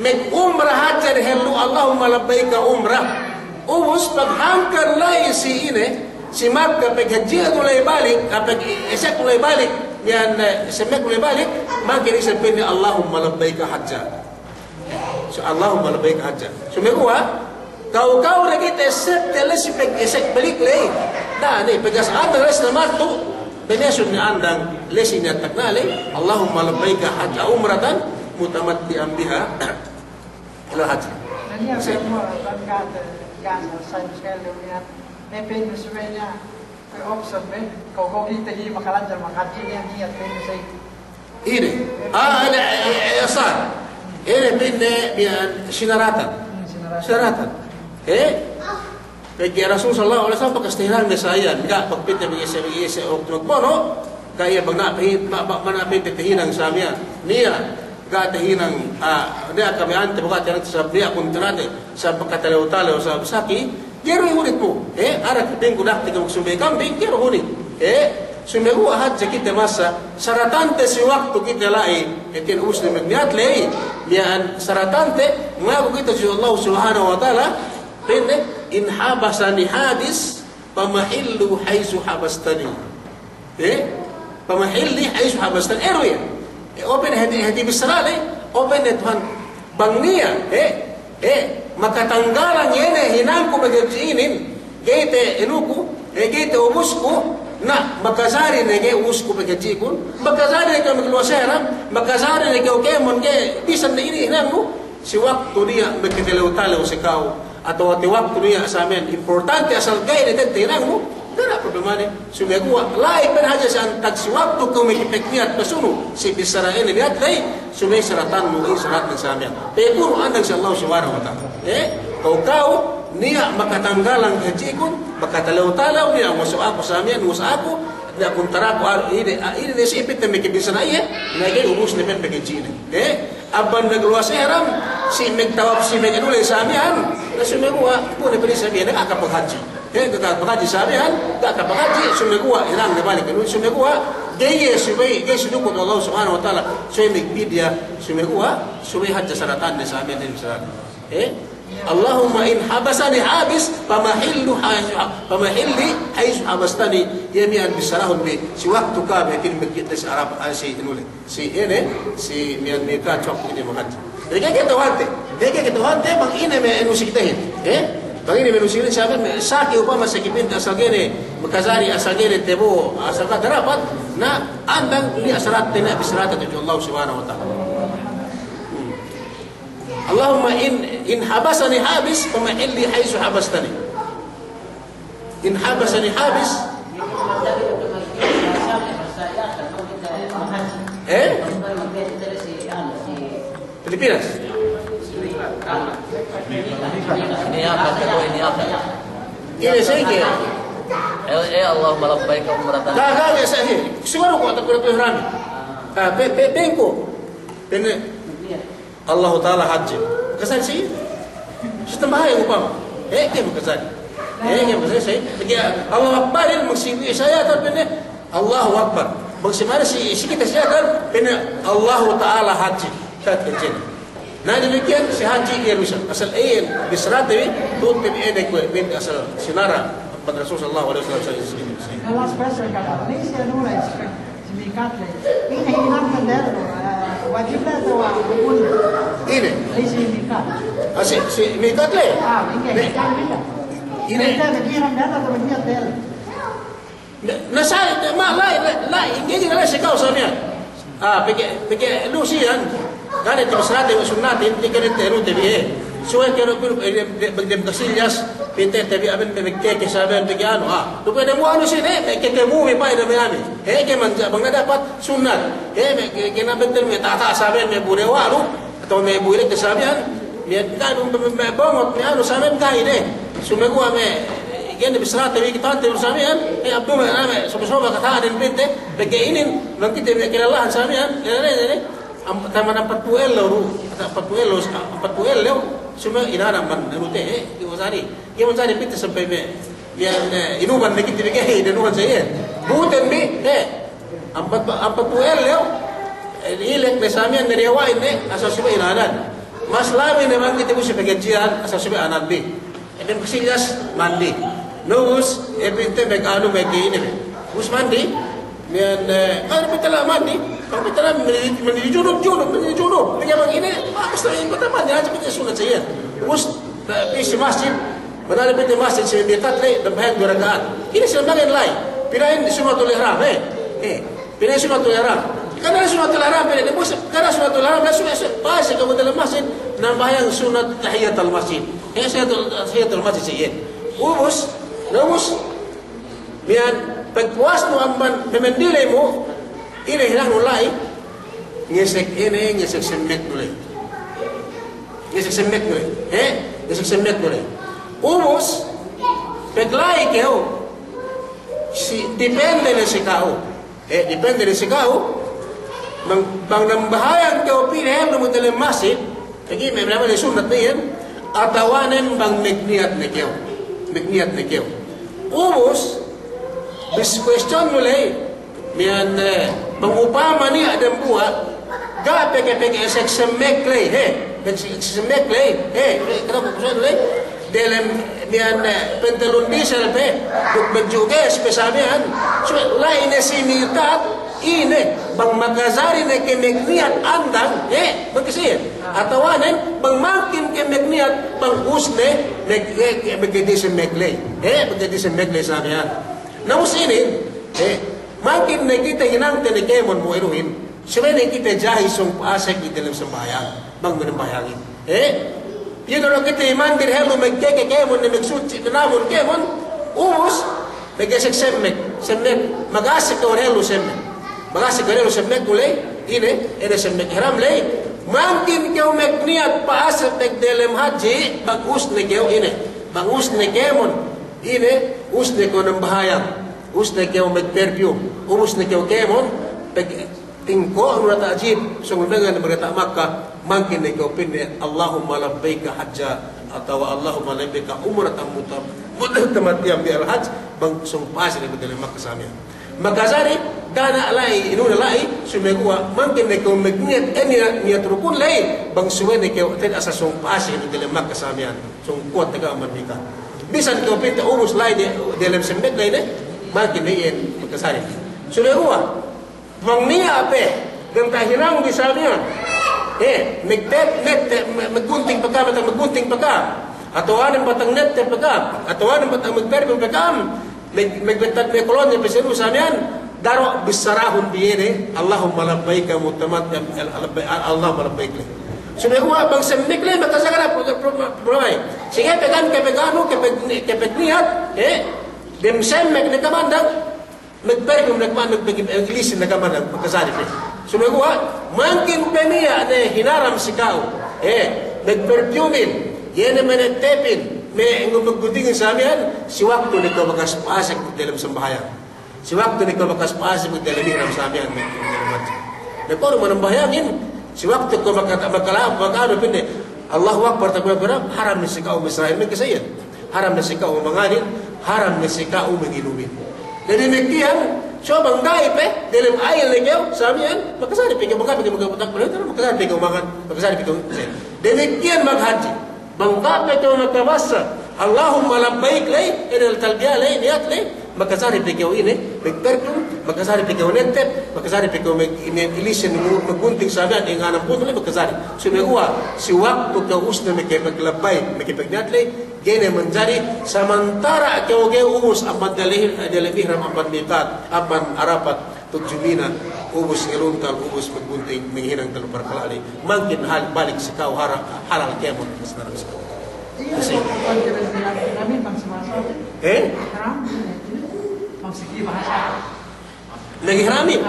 magumra hadja dehellu, Allahumma labbaika umrah. Ubus, paghangkan la'i si ine, si Makka, paghadji'nu la'i balik, ah, pag-, eseknu la'i balik, iyan, eh, semeknu la'i balik, mangkin isab pa'inne, Allahumma labbaika hajja. So, Allahumma labbaik hajja. Sumeguwa', kaw-kaw ne kite sep te la'i si pag-, esek balik ley. Na, ne, pegge' asal andang la'i si tamattu', pegge' asal ne andang la'i si niyat takna ley. Allahumma labbaik hajja umratan mutamatti'an biha ilal hajj. Na niya' pe mu, bang ga' te, ga' sa, sa, sekali niya'. Ne pe inu subey niya'. Pe option be, kaw, kaw kite hi makalanjal maghadji' niya' niyat pe inu sey. Ine. Ah, ine, eh, eh, eh, sar. Ine pa'inne miyan sinaratan. Hmm, sinaratan. Sinaratan. Eh? Pegge' Rasul sallallahu alaihi wasallam bakas tahinangne sa iyan. Ga' pagpite bang ise, bang ise waktu magbono'. Ga' iye bang na' pa'in, ma, ma, ma na' pa'inte tahinang sa miyan. Niya'. Ga' tahinang, ah, niya' kami ante, baga' tahinang sabab niya' kuntirate, sabab katalew-talew, sabab saki, ga'i du hunit mu, eh, arak pinggu dakte ke magsambay kambing, ga'i du hunit, eh, sumeguwa' hadja kite masa, saratante si waktu kite la'i, eh, tin ubus ne magniyat la'i, miya'an saratante, mangaku kite si Allah Subhanahu wa Ta'ala, pa'inne, in habasani habis, famahilli haysu habastani. Eh? Famahilli haysu habastani. Eh, du iye. Eh, open hāti, hāti bissara ley. Open ne Tuhan. Bang niya', eh? Eh, makatanggalan iye ne hinangku maghadji' inin. Ga'i te inuku, eh, ga'i te ubusku. Na, makajari ne ga'i ubusku maghadji'kun. Makajari ne kew magluwas ihram. Makajari ne kew kēmon ga'i bisan ne inin hinangnu. Si waktu niya' makatalew-talew si ka'u. Atawa si waktu niya' sa miyan importante asal ga'i ne te tahinangnu, ga' ne problemane. Sumeguwa' la'i pe hadja si antag si waktu kew makipagniat pasunu', si bissara inin niyat la'i, subey saratannu, i saratin sa miyan. Pegge' andang si Allah Subhanahu wa Ta'ala. Eh, kaw-kaw, niya' makatanggalan hadji'kun, makatalew-talew, niya' nguwas aku sa miyan, nguwas aku, niya' kuntaraku, ah, ine, ah, ine ne si ipit ne makibissā iye, na ga'i ubus ne pe maghadji' ne. Eh, Amban magluwas ihram, si magtawaf, si maganu ley sa miyan, na sumeguwa', bu ne pili sa miyan, ga' kapaghadji'. Eh, ga' kapaghadji' sa miyan, ga' kapaghadji', sumeguwa', hinang ne balik, anu, sumeguwa', ga'i iye subey, ga'i sinukut Allah Subhanahu wa Ta'ala, subey magpidya, sumeguwa', subey hadja saratanne sa miyan, inin saratanne. Eh? Allahumma in habasani habis, famahillu haysu, famahilli haysu habastani, iye miyan bissarahun bi, si waktu kami, kin magkite si Arab, ah, si anu ley. Si ine, si miyan mikat waktu ine maghadji'. Jadi ga'i kata'uhante, jadi ga'i kata'uhante bang ine me' anu si kitehin. Eh? Bang ine me' anu si kitehin, sa miyan me' saki upama saki pinte asal ga'i ne, makajari asal ga'i ne tebo, asal ga' darapat, na andang niya' saratte, niya' bissaratte tudju Allah Subhanahu wa Ta'ala. Hmm. Allahumma in, in habasani habis, famahilli haysu habastani. In habasani habis. Eh? Pilipinas. Ini apa? Ini apa? Ini sege. Eh, eh, Allahumma labbaik umratan. Ga', ga', ga', sege. Siguru ko' takut itu haram. Ah, pe, pe, pengko. Pene. Allahu Ta'ala hadji'. Kasan si, si tambahayang upama. He, ga'i makajari. He, ga'i makajari, sa'ingge Allahu Akbarin, bang si, si Isaya kan pa'inne, Allahu Akbar. Bang si mari si, si kite si Isaya kan pa'inne, Allahu Ta'ala Hadji. Kan kecil. Na damikkiyan si Hadji iye du isab. Asal iye bissarate bi, tu'u te bi ine kuwe', pa'in asal sinara amban Rasul sallallahu alaihi wasallam, sa'ingge, sa'ingge. The last question, kan. La'i si anu la'i si, si mikat la'i. Ine hinang mandel, eh, wajib la'i atawa rukun? Ine? La'i si mikat. Ah, si, si mikat la'i? Ah, ine, ine. Kan mikat. Ine? Ine, hinang mandel atawa niat del? Na, na sa, ma, la'i, la'i, la'i, ga'i, ga'i, la'i si ka'u sa miya'an. Ah, pegge', pegge' du siyan. Ga' ne te bissarate bi sunnatin, ga'i ne te anu te bi, eh. Suwe' ke du, eh, dem, dem, dem kasilyas, pinte te bi aben, dem keke sa miya'an pegge' anu, ah. Duk dem anu sine, eh, keke mu bi pa'in dem ami. Eh, ke man, bang ne dapat sunnat. Eh, me', ke, ke na bentel me' tata sa miya'an, me' bu dewa' du. Atawa me' bu ilek te sa miya'an, me' ga' du me', me', me' bongot, me' anu sa miya'an ga'i ne. Sumeguwa' me', ga'i ne bissarate bi kite ante sa miya'an, eh, abdu me' anu me', soba-soba kata'aden pinte, pegge' inin, bang kite me' kalellahan sa miya'an, le, le, le, le. Am-, taman ampatpū' ellew du, ampatpū' ellew, ampatpū' ellew, sume' inana man, anu te, eh, iwa sani. Iye man sani pinte sampay me', miya'an, eh, inuman ne kite bi ga'i, inuman sa iye. Buhuten bi, eh, ampat, ampatpū' ellew, eh, ilek ne sa miya'an ne diyawa'in ne, asal subey inanan. Mas labi ne bang kite bu si pagadji'an, asal subey ananbi. Ine kasilyas mandi. Na ubus, eh, pinte me' anu me' ine be. Ubus mandi, miya'an, eh, ka'u pinte la'i mandi, ka'u pinte la'i mandi, mandi junub, junub, mandi junub. Pegge' bang ine, ah, basta ine, basta mandi hadja pegge' sunnat sa iyan. Ubus, eh, pī si masjid, bang ne pī si masjid si mikat la'i, nambahayang duwe raka'at. Ine si nambahayang la'i, pina'in sunnatul ihram, eh. Eh, pina'in sunnatul ihram. Kan ne sunnatul ihram, pina'in, ubus, kan ne sunnatul ihram, la'i sunnat, sunnat, pas ka'u dalem masjid, nambahayang sunnat tahiyatul masjid. Eh, tahiyatul, tahiyatul masjid sa iyan. Ubus, na ubus, miya'an, pagpuwas nu amban, pamandi la'i mu, ine hinangnu la'i, ngesek ine, ngesek semmeknu la'i. Ngesek semmeknu la'i. He? Ngesek semmeknu la'i. Ubus, pagla'i kew, si, depende ne si ka'u. Eh, depende ne si ka'u, bang, bang nambahayang kew pī ne, eh, diyalem masjid, pegge' me', me' sunnat ne iyan, atawanen bang magniyat ne kew, magniyat ne kew. Ubus, bis question nu la'i, miya'an, eh, bang upama niya' dambuwa', ga' pegge', pegge' esek semmek la'i, he, pegge' esek semmek la'i, he, kata' ku question nu la'i, diyalem miya'an, eh, pantalon diesel pe, duk baju gas pe sa miya'an. Subey la'i ne si mikat, ine, bang makajari ne kew magniyat andang, eh, bang kasihin. Atawanen, bang mangkin kew magniyat, bang ubus ne, mag-, eh, eh, bang ga'i semmek la'i. Eh, bang ga'i semmek la'i sa miya'an. Na ubus inin, eh, mangkin ne kite hinangte ne kēmon bu inuhin. Subey ne kite jahi sōng pa'asek diyalem sambahayang. Bang manambahayangin. Eh? Iye du la'i kite imandir helu magkeke kēmon ne magsutsi, nanabun kēmon. Ubus, magesek semmek, semmek, magasek kew helu semmek. Magasek kew helu semmek nu la'i, ine, ine semmek ihram la'i. Mangkin kew magniyat pa'asek diyalem hadji, bang ubus ne kew ine. Bang ubus ne kēmon, ine, ubus ne kew nambahayang. Ubus ne kew magperfume. Ubus ne kew kēmon, pag- Tingko' nu diyata' jip, sōng ne magdiyata' Makka, mangkin ne kew pa'inne, "Allahumma labbaika hajja," atawa, "Allahumma labbaika umratan mutam-, mutamatti'an biha ila al-hajj," bang sōng pa'asek ne magdiyalem Makka sa miya'an. Makajari, ga' ne la'i, inu ne la'i, sumeguwa', mangkin ne kew magniyat, eh, niyat, niyat rukun la'i, bang subey ne kew, te'ed asal sōng pa'asek ne magdiyalem Makka sa miya'an, sōng kuwat ne ga' amban Makka. Bisan kew pa'inte ubus la'i di, diyalem semmek la'i ne, mangkin ne iyan makajari. Sumeguwa', Bang niya' pe, dem tahinang bi sa miya'an. Eh, magtet-, nette, mag-, maggunting pe ka'am, batang maggunting pe ka'am. Atawanen batang nette pe ka'am. Atawanen batang magperfume pe ka'am. Mag-, magbettad me' kolonye pe senu sa miya'an. Daru' bissarahun bi iye ne, "Allahumma labbaika mutamatti'an, al-, al-, al-, Allahumma labbaik." Sumeguwa' bang semmek la'i, makasaga' pro-, pro-, pro-, problema. Sige pe kan ke peganu, ke peg-, ke pegniyat, eh, dem semmek ne kamandang, Magperfume ne ka'am, mag-, mag-, maglisin ne ka'am, makajari pe. Sumeguwa', mangkin pe niya' ne hinaram si ka'u. Eh, magperfume-in, iye ne manettepin, me' ngu-, magguntingin sa miya'an, si waktu ne kew bakas pa'asek diyalem sambahayang. Si waktu ne kew bakas pa'asek diyalem ihram sa miya'an, me' diyalem hadji. Me' kuwe' du manambahayangin, si waktu kew maka-, makala-, maka'anu pa'inne, Allahu Akbar, takbir, haram ne si ka'u, misrahin, me' kasihin. Haram ne si ka'u manganin, haram ne si ka'u manginumin. Na damikkiyan, so bang ga'i pe, delem ayil ne kew, samiyan, makajari pe kew, bang ga'i pe kew magkapatak, makajari pe kew mangan, makajari pe kew, damikkiyan maghadji. Bang ga'i pe kew makabassa Allahumma labbaik ley, ine talbiya ley, niyat ley, makajari pe kew ine, magperfume, makajari pe kew nettep, makajari pe kew mag-, ine, ilisen, magunting samiyan, inganan putu ley, makajari. Sumeguwa' si waktu kew ubus ne makapag-labbaik, makapag-niyat ley, ga'i ne manjari, samantara' kew ga'i ubus amban dalil, dalil ihram amban mikat, amban Arafat, tudju Mina, ubus ngaluntal, ubus maggunting, maghinang tellu parkala' ley. Mangkin hal-, balik si ka'u hara-, halal kēmon, mas naram si ka'u. Kasi, eh? Lagi haramin?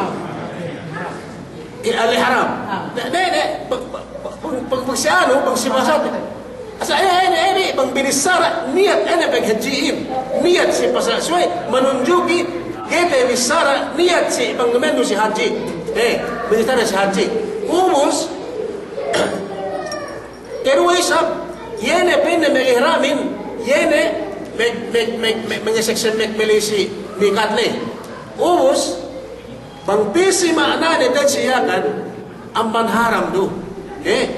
Eh, ali haram. Ne, ne, ne, bang, bang, bang, bang, bang si anu, bang si bahasa. Asa, eh, eh, eh, bang binissara niyat, eh, bang hadjihin. Niyat si pasal suwe manunjuki kite bissara niyat si bang mendu si hadji. Eh, binissara si hadji. Ubus, keduwe isab, iye ne pa'inne magihramin, iye ne mag-, mag-, mag-, mag-, mangaseksem magmili si mikat ley. Ubus, bang pī si ma'nane te'ed si Yakan, amban haram du. Eh,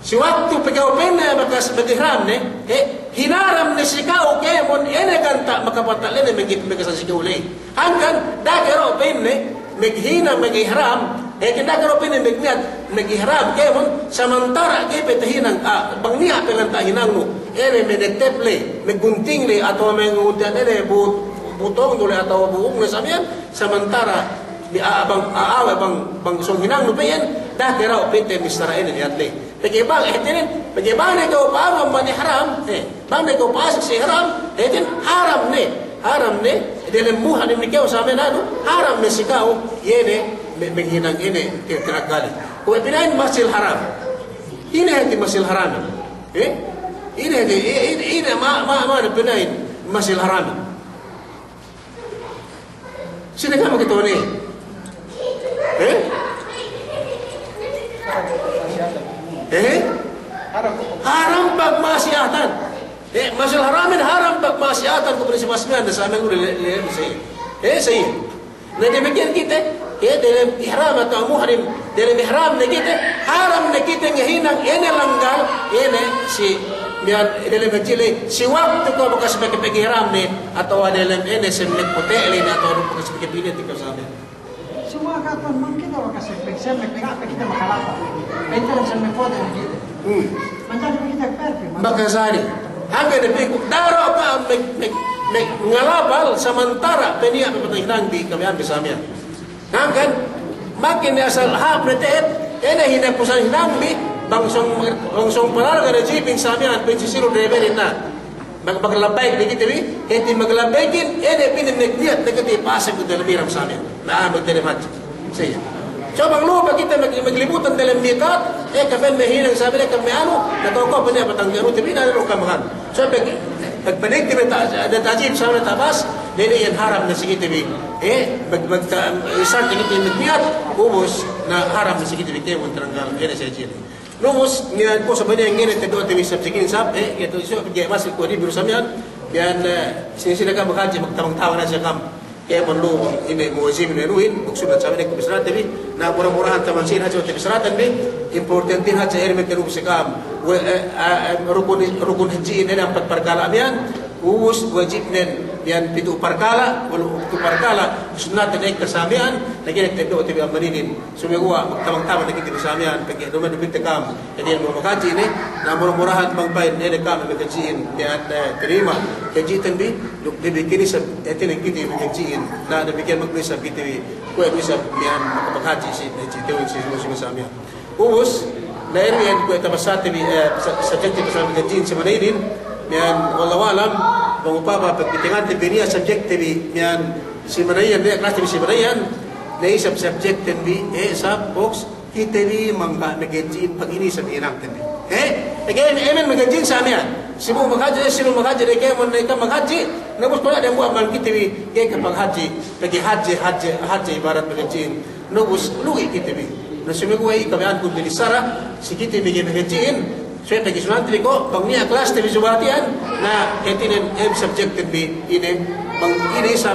si waktu pegge' pa'inne bakas magihram ne, eh, hinaram ne si ka'u kēmon, iye ne ganta' makapatak ley ne magi-, magasan si ka'u ley. Hangkan, da'a kew du pa'inne, maghinang magihram, eh, da'a kew du pa'inne magniyat magihram kēmon, samantara' ga'i pe tahinang, ah, bang niya' pe ganta' hinangnu, eh, manettep ley, maggunting ley, atawa manguntian ley, bu-, butongnu ley, atawa bu'uknu samiyan, samantara' ni, ah, bang, ah, awe' bang, bang sōng hinangnu pe iyan, da'a kew du pa'inte bissara ine niyat ley. Pegge' bang, eh, hātinen, pegge' bang ne kew pa'anu amban ihram, eh, bang ne kew pa'asek si ihram, eh, hātinen, haram ne, haram ne, delem muhrim ne kew samiyan anu, haram ne si ka'u, iye ne, me-, maghinang ine, ti-, tinaggali. Kuwe' pina'in Masjidil Haram. Ine hāti Masjidil Haram? Eh? Ine hāti, i-, i-, ine ma-, ma-, ma'ana pina'in Masjidil Haram? Sine ka'am makata'u ne? Eh? Eh? Haram pagma'asiyatan. Eh, Masjidil Haramin haram pagma'asiyatan, kuwe' pina'in si Masjidil Haram, sa' menguli le-, le-, si. Eh, si. Na damikkiyan kite, eh, delem ihram atawa muhrim, delem ihram ne kite, haram ne kite ngahinang ine langgal, ine si, miyan, delem hadji ley, si waktu kew bakas makapagihram ne, atawa delem ine si magpute' ley ne, atawa bakas makapagpute' ley ne, kite samiyan. Semua katan mangkin bakas semmek-semmek, nggak apa kita makalapa. Pente dan semmek foto gitu. Hmm. Manjari kita pergi, man. Makajari. Hangkan ne pī ku, da'a du ka'am mag-, mag-, mag-, ngalabal samantara' pe niya' pe patahinang bi kami ambi samiyan. Hangkan, mangkin ne asal hāp ne te'ed, ine hinang kusan hinang bi, bang sōng, bang sōng palarga ne jipin samiyan, pa'in si siru deberin na. Mag-, maglabbaik ne kite bi, hāti maglabbaikin, ine pa'inne magniyat ne kite pasek ku dalem ihram samiyan. Na, magdelem hadji. Siye. So bang lupa kite mag-, maglibutan dalem mikat, eh, kapen mahinang samiyan, kapen anu, na toko pa'inne patang garu te bi, na luka makan. So pag-, pag-, pagpanik te bi ta-, da tajib samiyan tabas, dede iyan haram ne si kite bi. Eh, mag-, mag-, ta-, isal ne kite magniyat, ubus, na haram ne si kite bi kēmon tinanggal, ine si hadji. Ubus, niya' ku sabab niya' ngene teddo' te bi subject inin sab, eh, gitu, so, pegge' masih ku di biru samiyan, iyan, eh, sine-sine ka'am maghadji, magtabang-tabang hadja ka'am. Kēmon lu, ine, muwajib ne lu'in, maksud hadja samiyan ku bissarate bi, na mura-murahan taman sīn hadja te bissarate bi, importantin hadja ine me' te lu bissā ka'am. We', eh, eh, eh, rukun, rukun hadji'in ine ampat parkala' miyan, ubus wajibnen miyan pitu' parkala', walu' pitu' parkala', sunnat ne ekka samiyan, na ngene teddo' te bi amban inin. Sumeguwa' magtabang-tabang ne kite bi samiyan, pegge' duma'in du kite ka'am. Jadi, iyan mura maghadji ne, na mura-murahan bang pa'in, ine ka'am maghadji'in, iyan, eh, tarima hadji'ten bi, duk damikkiyan isab, hātinen kite bi maghadji'in, na damikkiyan magduwe isab kite bi, kuwe' du isab, iyan, makapaghadji si, hadji, tewin si, si, si, samiyan. Ubus, na iyan, iyan, kuwe' tabasate bi, eh, sa-, subject te bi pasal maghadji'in si manainin, iyan, wallahu a'lam, bang upama, pagkitingante bi niya' subject te bi, iyan, si manainin, niya' kelas te bi si manainin, na isab subject te bi, eh, isab box, kite bi mangga' maghadji'in pag inin sa' hinangten bi. Eh? Pegge' emen maghadji'in samiyan. Sibu' maghadji, sibu' maghadji, de kēmon ne ka'am maghadji. Na ubus kuwe' dambuwa' amban kite bi, ga'i kapaghadji. Pegge' hadji, hadji, hadji ibarat maghadji'in. Na ubus lugi' kite bi. Na sumeguwa' i' kabaya'anku binissara, si kite bi ga'i maghadji'in. Pe pegge' sunante bi ko', bang niya' klaste bi subatiyan, na hātinen subjected bi ine, bang ine isab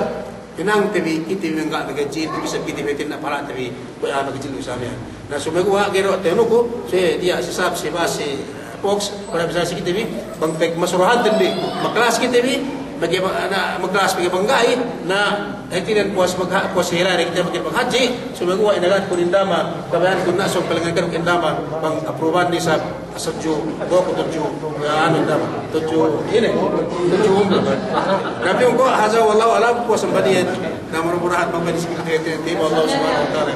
hinangte bi, kite bi mangga' maghadji', bisan kite bi hātinen pala'te bi, kuwe' a'a maghadji' lu isab iyan. Na sumeguwa' ga'i du tenuku, si tiya' si sab, si bas, si box, para bisa si kite bi, bang pegge' masuruhanten bi, maklas kite bi, pegge' ma-, na, maklas pegge' bang ga'i, na hātinen puwas magha-, puwas hira ne kite bi pegge' maghadji', sumeguwa' inagad ku indama, kabaya'an ku na sōng palengngan ku indama, bang apruban ne isab, tudju, tudju, anu, tudju, ine, tudju. Rabbi ko' hadha wallahu a'lam, wa sambaliyan, na mura-murahan mabalik si kite bi, Allah subhanahu wa ta'ala.